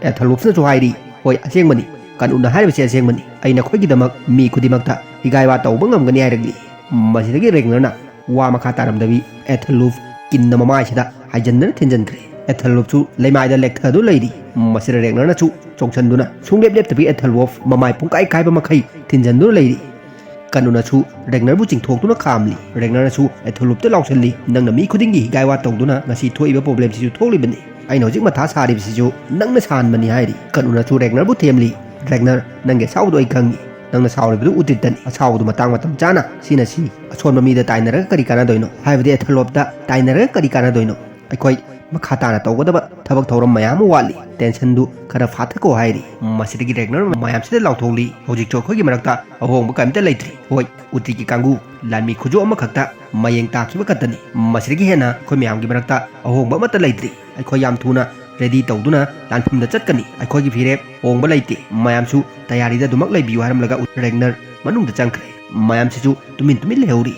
ꯑꯦꯊꯦꯂꯣꯐꯅꯁꯨ ꯍꯥꯏꯔꯤ, "ꯍꯣꯏ, ꯑꯁꯦꯡꯕꯅꯤ꯫ ꯀꯅꯨꯅ ꯍꯥꯏꯔꯤꯕꯁꯤ ꯑꯁꯦꯡꯕꯅꯤ꯫ ꯑꯩ ꯅꯈꯣꯏꯒꯤꯗꯃꯛ ꯃꯤ ꯈꯨꯗꯤꯡꯃꯛꯇ ꯍꯤꯒꯥꯏ ꯋꯥ ꯇꯧꯕ ꯉꯝꯒꯅꯤ" ꯍꯥꯏꯔꯛꯂꯤ꯫ ꯃꯁꯤꯗꯒꯤ ꯔꯦꯒꯅꯔꯅ ꯋꯥ ꯃꯈꯥ ꯇꯥꯔꯝꯗꯕꯤ ꯑꯦꯊꯦꯂꯣꯐ ꯀꯤꯟꯅ ꯃꯃꯥꯏꯁꯤꯗ ꯍꯥꯏꯖꯤꯟꯗꯅ ꯊꯤꯟꯖꯤꯟꯈ꯭ꯔꯦ꯫ ꯑꯦꯊꯦꯂꯣꯐꯁꯨ ꯂꯩꯃꯥꯏꯗ ꯂꯦꯛꯊꯗꯨꯅ ꯂꯩꯔꯤ꯫ ꯃꯁꯤꯗ ꯔꯦꯒꯅꯔꯅꯁꯨ ꯆꯣꯡꯁꯤꯟꯗꯨꯅ ꯁꯨꯡꯂꯦꯞ ꯂꯦꯞꯇꯕꯤ ꯑꯦꯊꯦꯂꯣꯐ ꯃꯃꯥꯏ ꯄꯨꯡꯀꯥꯏ ꯀꯥꯏꯕ ꯃꯈꯩ ꯊꯤꯟꯖꯤꯟꯗꯨꯅ ꯂꯩꯔꯤ꯫ ꯀꯅꯨꯅꯁꯨ ꯔꯦꯒꯅꯔꯕꯨ ꯆꯤꯡꯊꯣꯛꯇꯨꯅ ꯈꯥꯝꯂꯤ꯫ ꯔꯦꯒꯅꯔꯅꯁꯨ ꯑꯦꯊꯦꯂꯣꯐꯇ ꯂꯥꯎꯁꯤꯜꯂꯤ, "ꯅꯪꯅ ꯃꯤ ꯈꯨꯗꯤꯡꯒꯤ ꯍꯤꯒꯥꯏ ꯋꯥ ꯇꯧꯗꯨꯅ ꯉꯁꯤ ꯊꯣꯛꯏꯕ ꯄ꯭ꯔꯣꯕ꯭ꯂꯦꯝꯁꯤꯁꯨ ꯊꯣꯛꯂꯤꯕꯅꯤ꯫ ꯑꯩꯅ ꯍꯧꯖꯤꯛ ꯃꯊꯥ ꯁꯥꯔꯤꯕꯁꯤꯁꯨ ꯅꯪꯅ ꯁꯥꯍꯟꯕꯅꯤ" ꯍꯥꯏꯔꯤ꯫ ꯀꯅꯨꯅꯁꯨ ꯔꯦꯒꯅꯔꯕꯨ ꯊꯦꯝꯂꯤ, "ꯔꯦꯒꯅꯔ, ꯅꯪꯒꯤ ꯑꯁꯥꯎꯕꯗꯣ ꯑꯩ ꯈꯪꯉꯤ꯫ ꯅꯪꯅ ꯁꯥꯎꯔꯤꯕꯗꯨ ꯎꯇ꯭ꯔꯤꯠꯇꯅꯤ꯫ ꯑꯁꯥꯎꯕꯗꯨ ꯃꯇꯥꯡ ꯃꯇꯝ ꯆꯥꯅ ꯁꯤꯅ ꯁꯤ꯫ ꯑꯁꯣꯟꯕ ꯃꯤꯗ ꯇꯥꯏꯅꯔꯒ ꯀꯔꯤ ꯀꯥꯟꯅꯗꯣꯏꯅꯣ? ꯍꯥꯏꯕꯗꯤ ꯑꯦꯊꯦꯂꯣꯐꯇ ꯇꯥꯏꯅꯔꯒ ꯀꯔꯤ ꯀꯥꯟꯅꯗꯣꯏꯅꯣ? ꯑꯩꯈꯣꯏ ꯃꯈꯥ ꯇꯥꯅ ꯇꯧꯒꯗꯕ ꯊꯕꯛ ꯊꯧꯔꯝ ꯃꯌꯥꯝ ꯑꯃ ꯋꯥꯠꯂꯤ꯫ ꯇꯦꯟꯁꯟꯗꯨ ꯈꯔ ꯐꯥꯊꯈꯣ" ꯍꯥꯏꯔꯤ꯫ ꯃꯁꯤꯗꯒꯤ ꯔꯦꯒꯅꯔ ꯃꯌꯥꯝꯁꯤꯗ ꯂꯥꯎꯊꯣꯛꯂꯤ, "ꯍꯧꯖꯤꯛꯁꯨ ꯑꯩꯈꯣꯏꯒꯤ ꯃꯔꯛꯇ ꯑꯍꯣꯡꯕ ꯀꯔꯤꯝꯇ ꯂꯩꯇ꯭ꯔꯤ꯫ ꯍꯣꯏ, ꯎꯇ꯭ꯔꯤꯠꯀꯤ ꯀꯥꯡꯕꯨ ꯂꯥꯟꯃꯤ ꯈꯨꯖꯨ ꯑꯃꯈꯛꯇ ꯃꯌꯦꯡ ꯇꯥꯈꯤꯕ ꯈꯛꯇꯅꯤ꯫ ꯃꯁꯤꯗꯒꯤ ꯍꯦꯟꯅ ꯑꯩꯈꯣꯏ ꯃꯌꯥꯝꯒꯤ ꯃꯔꯛꯇ ꯑꯍꯣꯡꯕ ꯑꯃꯠꯇ ꯂꯩꯇ꯭ꯔꯤ꯫ ꯑꯩꯈꯣꯏ ꯌꯥꯝ ꯊꯨꯅ ꯔꯦꯗꯤ ꯇꯧꯗꯨꯅ ꯂꯥꯟꯐꯝꯗ ꯆꯠꯀꯅꯤ꯫ ꯑꯩꯈꯣꯏꯒꯤ ꯐꯤꯔꯦꯞ ꯍꯣꯡꯕ ꯂꯩꯇꯦ꯫ ꯃꯌꯥꯝꯁꯨ ꯇꯌꯥꯔꯤꯗ ꯑꯗꯨꯃꯛ ꯂꯩꯕꯤꯌꯨ" ꯍꯥꯏꯔꯝꯂꯒ ꯔꯦꯒꯅꯔ ꯃꯅꯨꯡꯗ ꯆꯪꯈ꯭ꯔꯦ꯫ ꯃꯌꯥꯝꯁꯤꯁꯨ ꯇꯨꯃꯤꯟ ꯇꯨꯃꯤꯟ ꯂꯩꯍꯧꯔꯤ꯫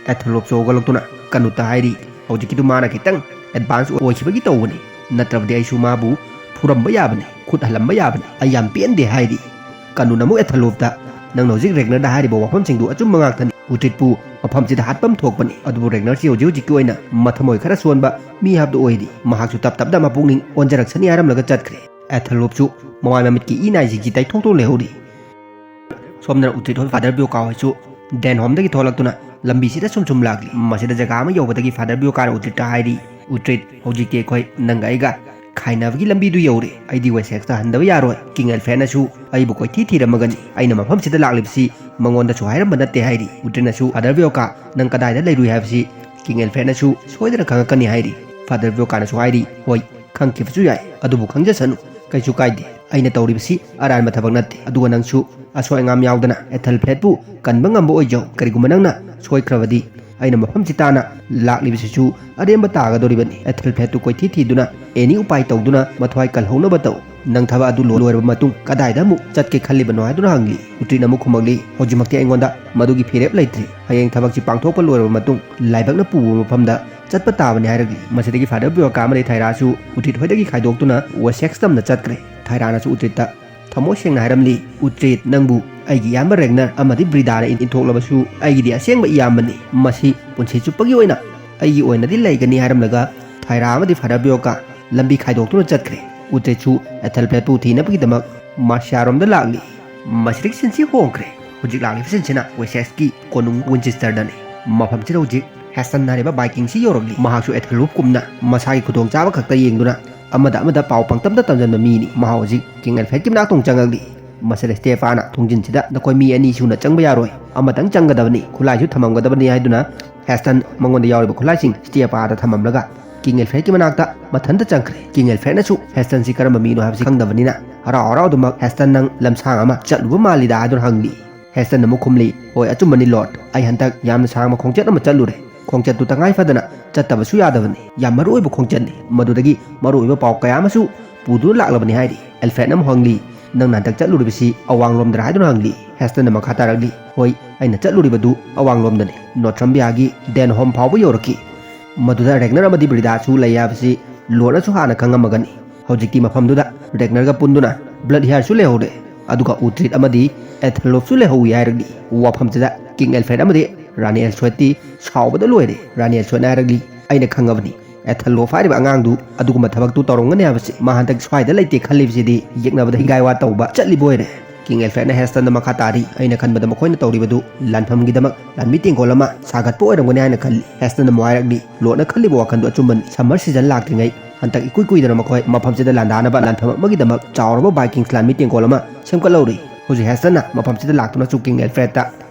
ꯑꯦꯊꯦꯂꯣꯐꯁꯨ ꯍꯧꯒꯠꯂꯛꯇꯨꯅ ꯀꯅꯨꯇ ꯍꯥꯏꯔꯤ, "ꯍꯧꯖꯤꯛꯀꯤꯗꯨ ꯃꯥꯅ ꯈꯤꯇꯪ ꯑꯦꯗꯚꯥꯟꯁ ꯑꯣꯏꯈꯤꯕꯒꯤ ꯇꯧꯕꯅꯤ, ꯅꯠꯇ꯭ꯔꯕꯗꯤ ꯑꯩꯁꯨ ꯃꯥꯕꯨ ꯐꯨꯔꯝꯕ ꯌꯥꯕꯅꯤ, ꯈꯨꯠ ꯍꯜꯂꯝꯕ ꯌꯥꯕꯅꯤ, ꯑꯩ ꯌꯥꯝ ꯄꯦꯟꯗꯦ" ꯍꯥꯏꯔꯤ꯫ ꯀꯅꯨꯅ ꯑꯃꯨꯛ ꯑꯦꯊꯦꯜꯍꯣꯞꯇ, "ꯅꯪꯅ ꯍꯧꯖꯤꯛ ꯔꯦꯒꯅꯔꯗ ꯍꯥꯏꯔꯤꯕ ꯋꯥꯐꯝꯁꯤꯡꯗꯨ ꯑꯆꯨꯝꯕ ꯉꯥꯛꯇꯅꯤ꯫ ꯎꯇ꯭ꯔꯤꯠꯄꯨ ꯃꯐꯝꯁꯤꯗ ꯍꯥꯠꯄꯝ ꯊꯣꯛꯄꯅꯤ, ꯑꯗꯨꯕꯨ ꯔꯦꯒꯅꯔꯁꯤ ꯍꯧꯖꯤꯛ ꯍꯧꯖꯤꯛꯀꯤ ꯑꯣꯏꯅ ꯃꯊꯃꯣꯏ ꯈꯔ ꯁꯣꯟꯕ ꯃꯤ ꯍꯥꯏꯕꯗꯨ ꯑꯣꯏꯔꯤ꯫ ꯃꯍꯥꯛꯁꯨ ꯇꯞ ꯇꯞꯅ ꯃꯄꯨꯛꯅꯤꯡ ꯑꯣꯟꯖꯔꯛꯁꯅꯤ" ꯍꯥꯏꯔꯝꯂꯒ ꯆꯠꯈ꯭ꯔꯦ꯫ ꯑꯦꯊꯦꯜꯍꯣꯞꯁꯨ ꯃꯃꯥꯏ ꯃꯃꯤꯠꯀꯤ ꯏ ꯅꯥꯏꯁꯤꯡꯁꯤ ꯇꯩꯊꯣꯛꯇꯨꯅ ꯂꯩꯍꯧꯔꯤ꯫ ꯁꯣꯝꯗꯅ ꯎꯇ꯭ꯔꯤꯠ ꯍꯣꯏ ꯐꯥꯗꯔ ꯕ꯭ꯌꯣꯀꯥ ꯍꯣꯏꯁꯨ ꯗꯦꯟ ꯍꯣꯝꯗꯒꯤ ꯊꯣꯛꯂꯛꯇꯨꯅ ꯂꯝꯕꯤꯁꯤꯗ ꯁꯨꯝ ꯁꯨꯝ ꯂꯥꯛꯂꯤ꯫ ꯃꯁꯤꯗ ꯖꯒꯥ ꯑꯃ ꯌꯧꯕꯗꯒꯤ ꯐꯥꯗꯔ ꯕ꯭ꯌꯣꯀꯥꯅ ꯎꯇ꯭ꯔꯤꯠꯇ ꯍꯥꯏꯔꯤ, "ꯎꯇ꯭ꯔꯤꯠ, ꯍꯧꯖꯤꯛꯇꯤ ꯑꯩꯈꯣꯏ ꯅꯪꯒ ꯑꯩꯒ ꯈꯥꯏꯅꯕꯒꯤ ꯂꯝꯕꯤꯗꯨ ꯌꯧꯔꯦ꯫ ꯑꯩꯗꯤ ꯋꯦꯁꯦꯛꯁꯇ ꯍꯟꯗꯕ ꯌꯥꯔꯣꯏ꯫ ꯀꯤꯡ ꯑꯦꯜꯐ꯭ꯔꯦꯗꯅꯁꯨ ꯑꯩꯕꯨ ꯀꯣꯏꯊꯤ ꯊꯤꯔꯝꯃꯒꯅꯤ꯫ ꯑꯩꯅ ꯃꯐꯝꯁꯤꯗ ꯂꯥꯛꯂꯤꯕꯁꯤ ꯃꯉꯣꯟꯗꯁꯨ ꯍꯥꯏꯔꯝꯕ ꯅꯠꯇꯦ" ꯍꯥꯏꯔꯤ꯫ ꯎꯇ꯭ꯔꯤꯠꯅꯁꯨ, "ꯐꯥꯗꯔ ꯕ꯭ꯌꯣꯀꯥ, ꯅꯪ ꯀꯗꯥꯏꯗ ꯂꯩꯔꯨꯏ ꯍꯥꯏꯕꯁꯤ ꯀꯤꯡ ꯑꯦꯜꯐ꯭ꯔꯦꯗꯅꯁꯨ ꯁꯣꯏꯗꯅ ꯈꯪꯉꯛꯀꯅꯤ" ꯍꯥꯏꯔꯤ꯫ ꯐꯥꯗꯔ ꯕ꯭ꯌꯣꯀꯥꯅꯁꯨ ꯍꯥꯏꯔꯤ, "ꯍꯣꯏ, ꯈꯪꯈꯤꯕꯁꯨ ꯌꯥꯏ, ꯑꯗꯨꯕꯨ ꯈꯪꯖꯁꯅꯨ, ꯀꯩꯁꯨ ꯀꯥꯏꯗꯦ꯫ ꯑꯩꯅ ꯇꯧꯔꯤꯕꯁꯤ ꯑꯔꯥꯟꯕ ꯊꯕꯛ ꯅꯠꯇꯦ꯫ ꯑꯗꯨꯒ ꯅꯪꯁꯨ ꯑꯁꯣꯏ ꯑꯉꯥꯝ ꯌꯥꯎꯗꯅ ꯑꯦꯊꯦꯜꯐ꯭ꯔꯦꯗꯄꯨ ꯀꯟꯕ ꯉꯝꯕ ꯑꯣꯏꯖꯧ꯫ ꯀꯔꯤꯒꯨꯝꯕ ꯅꯪꯅ ꯁꯣꯏꯈ꯭ꯔꯕꯗꯤ ꯑꯩꯅ ꯃꯐꯝꯁꯤ ꯇꯥꯅ ꯂꯥꯛꯂꯤꯕꯁꯤꯁꯨ ꯑꯔꯦꯝꯕ ꯇꯥꯒꯗꯧꯔꯤꯕꯅꯤ꯫ ꯑꯦꯊꯦꯜꯐ꯭ꯔꯦꯗꯇꯨ ꯀꯣꯏꯊꯤ ꯊꯤꯗꯨꯅ ꯑꯦꯅꯤ ꯎꯄꯥꯏ ꯇꯧꯗꯨꯅ ꯃꯊ꯭ꯋꯥꯏ ꯀꯜꯍꯧꯅꯕ ꯇꯧ꯫ ꯅꯪ ꯊꯕꯛ ꯑꯗꯨ ꯂꯣꯏꯔꯕ ꯃꯇꯨꯡ ꯀꯗꯥꯏꯗ ꯑꯃꯨꯛ ꯆꯠꯀꯦ ꯈꯜꯂꯤꯕꯅꯣ?" ꯍꯥꯏꯗꯨꯅ ꯍꯪꯂꯤ꯫ ꯎꯇ꯭ꯔꯤꯠꯅ ꯑꯃꯨꯛ ꯈꯨꯝꯃꯛꯂꯤ, "ꯍꯧꯖꯤꯛꯃꯛꯇꯤ ꯑꯩꯉꯣꯟꯗ ꯃꯗꯨꯒꯤ ꯐꯤꯔꯦꯞ ꯂꯩꯇ꯭ꯔꯤ꯫ ꯍꯌꯦꯡ ꯊꯕꯛꯁꯤ ꯄꯥꯡꯊꯣꯛꯄ ꯂꯣꯏꯔꯕ ꯃꯇꯨꯡ ꯂꯥꯏꯕꯛꯅ ꯄꯨꯕ ꯃꯐꯝꯗ ꯆꯠꯄ ꯇꯥꯕꯅꯤ" ꯍꯥꯏꯔꯛꯂꯤ꯫ ꯃꯁꯤꯗꯒꯤ ꯐꯥꯗꯔ ꯕ꯭ꯌꯣꯀꯥ ꯑꯃꯗꯤ ꯊꯥꯏꯔꯥꯁꯨ ꯎꯇ꯭ꯔꯤꯠ ꯍꯣꯏꯗꯒꯤ ꯈꯥꯏꯗꯣꯛꯇꯨꯅ ꯋꯦꯁꯦꯛꯁ ꯇꯝꯅ ꯆꯠꯈ꯭ꯔꯦ꯫ ꯊꯥꯏꯔꯥꯅꯁꯨ ꯎꯇ꯭ꯔꯤꯠꯇ ꯊꯃꯣꯏ ꯁꯦꯡꯅ ꯍꯥꯏꯔꯝꯂꯤ, "ꯎꯇ꯭ꯔꯤꯠ, ꯅꯪꯕꯨ ꯑꯩꯒꯤ ꯏꯌꯥꯝꯕ ꯔꯦꯒꯅꯔ ꯑꯃꯗꯤ ꯕ꯭ꯔꯤꯗꯥꯅ ꯏꯟꯊꯣꯛꯂꯕꯁꯨ ꯑꯩꯒꯤꯗꯤ ꯑꯁꯦꯡꯕ ꯏꯌꯥꯝꯕꯅꯤ꯫ ꯃꯁꯤ ꯄꯨꯟꯁꯤ ꯆꯨꯞꯄꯒꯤ ꯑꯣꯏꯅ ꯑꯩꯒꯤ ꯑꯣꯏꯅꯗꯤ ꯂꯩꯒꯅꯤ" ꯍꯥꯏꯔꯝꯂꯒ ꯊꯥꯏꯔꯥ ꯑꯃꯗꯤ ꯐꯥꯗꯔ ꯕ꯭ꯌꯣꯀꯥ ꯂꯝꯕꯤ ꯈꯥꯏꯗꯣꯛꯇꯨꯅ ꯆꯠꯈ꯭ꯔꯦ꯫ ꯎꯇ꯭ꯔꯤꯠꯁꯨ ꯑꯦꯊꯦꯜꯐ꯭ꯔꯦꯗꯄꯨ ꯊꯤꯅꯕꯒꯤꯗꯃꯛ ꯃꯥꯔꯁꯤꯌꯥꯔꯣꯝꯗ ꯂꯥꯛꯂꯤ꯫ ꯃꯁꯤꯗꯒꯤ ꯁꯤꯟꯁꯤ ꯍꯣꯡꯈ꯭ꯔꯦ꯫ ꯍꯧꯖꯤꯛ ꯂꯥꯛꯂꯤꯕ ꯁꯤꯟꯁꯤꯅ ꯋꯦꯁꯦꯛꯁꯀꯤ ꯀꯣꯅꯨꯡ ꯋꯤꯟꯆꯦꯁꯇꯔꯗꯅꯤ꯫ ꯃꯐꯝꯁꯤꯗ ꯍꯧꯖꯤꯛ ꯍꯦꯁꯇꯟ ꯍꯥꯏꯔꯤꯕ ꯚꯥꯏꯀꯤꯡꯁꯤ ꯌꯧꯔꯛꯂꯤ꯫ ꯃꯍꯥꯛꯁꯨ ꯑꯦꯊꯦꯜꯍꯣꯞꯀꯨꯝꯅ ꯃꯁꯥꯒꯤ ꯈꯨꯗꯣꯡꯆꯥꯕ ꯈꯛꯇ ꯌꯦꯡꯗꯨꯅ ꯑꯃꯗ ꯑꯃꯗ ꯄꯥꯎ ꯄꯪꯇꯝꯗ ꯇꯝꯖꯟꯕ ꯃꯤꯅꯤ꯫ ꯃꯍꯥꯛ ꯍꯧꯖꯤꯛ ꯀꯤꯡ ꯑꯦꯜꯐ꯭ꯔꯦꯗꯀꯤ ꯃꯅꯥꯛꯇ ꯑꯃꯨꯛ ꯆꯪꯂꯛꯂꯤ꯫ ꯃꯁꯤꯗ ꯁ꯭ꯇꯦꯐꯥꯅ ꯊꯣꯡꯖꯤꯟꯁꯤꯗ, "ꯅꯈꯣꯏ ꯃꯤ ꯑꯅꯤ ꯁꯨꯅ ꯆꯪꯕ ꯌꯥꯔꯣꯏ, ꯑꯃꯇꯪ ꯆꯪꯒꯗꯕꯅꯤ, ꯈꯨꯠꯂꯥꯏꯁꯨ ꯊꯝꯃꯝꯒꯗꯕꯅꯤ" ꯍꯥꯏꯗꯨꯅ ꯍꯦꯁꯇꯟ ꯃꯉꯣꯟꯗ ꯌꯥꯎꯔꯤꯕ ꯈꯨꯠꯂꯥꯏꯁꯤꯡ ꯁ꯭ꯇꯦꯐꯥꯗ ꯊꯝꯃꯝꯂꯒ ꯀꯤꯡ ꯑꯦꯜꯐ꯭ꯔꯦꯗꯀꯤ ꯃꯅꯥꯛꯇ ꯃꯊꯟꯇ ꯆꯪꯈ꯭ꯔꯦ꯫ ꯀꯤꯡ ꯑꯦꯜꯐ꯭ꯔꯦꯗꯅꯁꯨ ꯍꯦꯁꯇꯟꯁꯤ ꯀꯔꯝꯕ ꯃꯤꯅꯣ ꯍꯥꯏꯕꯁꯤ ꯈꯪꯗꯕꯅꯤꯅ ꯍꯔꯥꯎ ꯍꯔꯥꯎꯗꯨꯃꯛ, "ꯍꯦꯁꯇꯟ, ꯅꯪ ꯂꯝꯁꯥꯡ ꯑꯃ ꯆꯠꯂꯨꯕ ꯃꯥꯜꯂꯤꯗ" ꯍꯥꯏꯗꯨꯅ ꯍꯪꯂꯤ꯫ ꯍꯦꯁꯇꯟꯅ ꯑꯃꯨꯛ ꯈꯨꯝꯂꯤ, "ꯍꯣꯏ, ꯑꯆꯨꯝꯕꯅꯤ ꯂꯣꯔꯗ, ꯑꯩ ꯍꯟꯗꯛ ꯌꯥꯝꯅ ꯁꯥꯡꯕ ꯈꯣꯡꯆꯠ ꯑꯃ ꯆꯠꯂꯨꯔꯦ꯫ ꯈꯣꯡꯆꯠꯇꯨ ꯇꯉꯥꯏ ꯐꯗꯅ ꯆꯠꯇꯕꯁꯨ ꯌꯥꯗꯕꯅꯤ꯫ ꯌꯥꯝ ꯃꯔꯨ ꯑꯣꯏꯕ ꯈꯣꯡꯆꯠꯅꯤ꯫ ꯃꯗꯨꯗꯒꯤ ꯃꯔꯨ ꯑꯣꯏꯕ ꯄꯥꯎ ꯀꯌꯥ ꯑꯃꯁꯨ ꯄꯨꯗꯨꯅ ꯂꯥꯛꯂꯕꯅꯤ" ꯍꯥꯏꯔꯤ꯫ ꯑꯦꯜꯐ꯭ꯔꯦꯗꯅ ꯑꯃꯨꯛ ꯍꯪꯂꯤ, "ꯅꯪꯅ ꯍꯟꯗꯛ ꯆꯠꯂꯨꯔꯤꯕꯁꯤ ꯑꯋꯥꯡꯂꯣꯝꯗꯔ?" ꯍꯥꯏꯗꯨꯅ ꯍꯪꯂꯤ꯫ ꯍꯦꯁꯇꯟꯅ ꯃꯈꯥ ꯇꯥꯔꯛꯂꯤ, "ꯍꯣꯏ, ꯑꯩꯅ ꯆꯠꯂꯨꯔꯤꯕꯗꯨ ꯑꯋꯥꯡꯂꯣꯝꯗꯅꯤ, ꯅꯣꯊ꯭ꯔꯝꯕꯤꯌꯥꯒꯤ ꯗꯦꯟ ꯍꯣꯝ ꯐꯥꯎꯕ ꯌꯧꯔꯛꯈꯤ꯫ ꯃꯗꯨꯗ ꯔꯦꯒꯅꯔ ꯑꯃꯗꯤ ꯕ꯭ꯔꯤꯗꯥꯁꯨ ꯂꯩ ꯍꯥꯏꯕꯁꯤ ꯂꯣꯔꯅꯁꯨ ꯍꯥꯟꯅ ꯈꯪꯉꯝꯃꯒꯅꯤ꯫ ꯍꯧꯖꯤꯛꯇꯤ ꯃꯐꯝꯗꯨꯗ ꯔꯦꯒꯅꯔꯒ ꯄꯨꯟꯗꯨꯅ ꯕ꯭ꯂꯠ ꯍꯤꯌꯥꯔꯁꯨ ꯂꯩꯍꯧꯔꯦ, ꯑꯗꯨꯒ ꯎꯇ꯭ꯔꯤꯠ ꯑꯃꯗꯤ ꯑꯦꯊꯂꯣꯞꯁꯨ ꯂꯩꯍꯧꯏ" ꯍꯥꯏꯔꯛꯂꯤ꯫ ꯋꯥꯐꯝꯁꯤꯗ ꯀꯤꯡ ꯑꯦꯜꯐ꯭ꯔꯦꯗ ꯑꯃꯗꯤ ꯔꯥꯅꯤ ꯑꯦꯜꯁ꯭ꯋꯦꯠꯇꯤ ꯁꯥꯎꯕꯗ ꯂꯣꯏꯔꯦ꯫ ꯔꯥꯅꯤ ꯑꯦꯜꯁ꯭ꯋꯦꯠꯅ ꯍꯥꯏꯔꯛꯂꯤ, "ꯑꯩꯅ ꯈꯪꯉꯕꯅꯤ, ꯑꯦꯊꯂꯣꯞ ꯍꯥꯏꯔꯤꯕ ꯑꯉꯥꯡꯗꯨ ꯑꯗꯨꯒꯨꯝꯕ ꯊꯕꯛꯇꯨ ꯇꯧꯔꯝꯒꯅꯤ ꯍꯥꯏꯕꯁꯤ꯫ ꯃꯥ ꯍꯟꯗꯛ ꯁ꯭ꯋꯥꯏꯗ ꯂꯩꯇꯦ ꯈꯜꯂꯤꯕꯁꯤꯗꯤ ꯌꯦꯛꯅꯕꯗ ꯍꯤꯒꯥꯏ ꯋꯥ ꯇꯧꯕ ꯆꯠꯂꯤꯕ ꯑꯣꯏꯔꯦ"꯫ ꯀꯤꯡ ꯑꯦꯜꯐ꯭ꯔꯦꯗꯅ ꯍꯦꯁꯇꯟꯗ ꯃꯈꯥ ꯇꯥꯔꯤ, "ꯑꯩꯅ ꯈꯟꯕꯗ ꯃꯈꯣꯏꯅ ꯇꯧꯔꯤꯕꯗꯨ ꯂꯥꯟꯐꯝꯒꯤꯗꯃꯛ ꯂꯥꯟꯃꯤ ꯇꯦꯡꯒꯣꯜ ꯑꯃ ꯁꯥꯒꯠꯄ ꯑꯣꯏꯔꯝꯒꯅꯤ ꯍꯥꯏꯅ ꯈꯜꯂꯤ"꯫ ꯍꯦꯁꯇꯟꯅ ꯑꯃꯨꯛ ꯍꯥꯏꯔꯛꯂꯤ, "ꯂꯣꯔꯅ ꯈꯜꯂꯤꯕ ꯋꯥꯈꯜꯗꯨ ꯑꯆꯨꯝꯕꯅꯤ꯫ ꯁꯝꯃꯔ ꯁꯤꯖꯟ ꯂꯥꯛꯇ꯭ꯔꯤꯉꯩ ꯍꯟꯗꯛ ꯏꯀꯨꯏ ꯀꯨꯏꯗꯅ ꯃꯈꯣꯏ ꯃꯐꯝꯁꯤꯗ ꯂꯥꯟꯗꯥꯅꯕ ꯂꯥꯟꯐꯝ ꯑꯃꯒꯤꯗꯃꯛ ꯆꯥꯎꯔꯕ ꯚꯥꯏꯀꯤꯡꯁ ꯂꯥꯟꯃꯤ ꯇꯦꯡꯒꯣꯜ ꯑꯃ ꯁꯦꯝꯒꯠꯍꯧꯔꯤ"꯫ ꯍꯧꯖꯤꯛ ꯍꯦꯁꯇꯟꯅ ꯃꯐꯝꯁꯤꯗ ꯂꯥꯛꯇꯨꯅꯁꯨ ꯀꯤꯡ ꯑꯦꯜꯐ꯭ꯔꯦꯗꯇ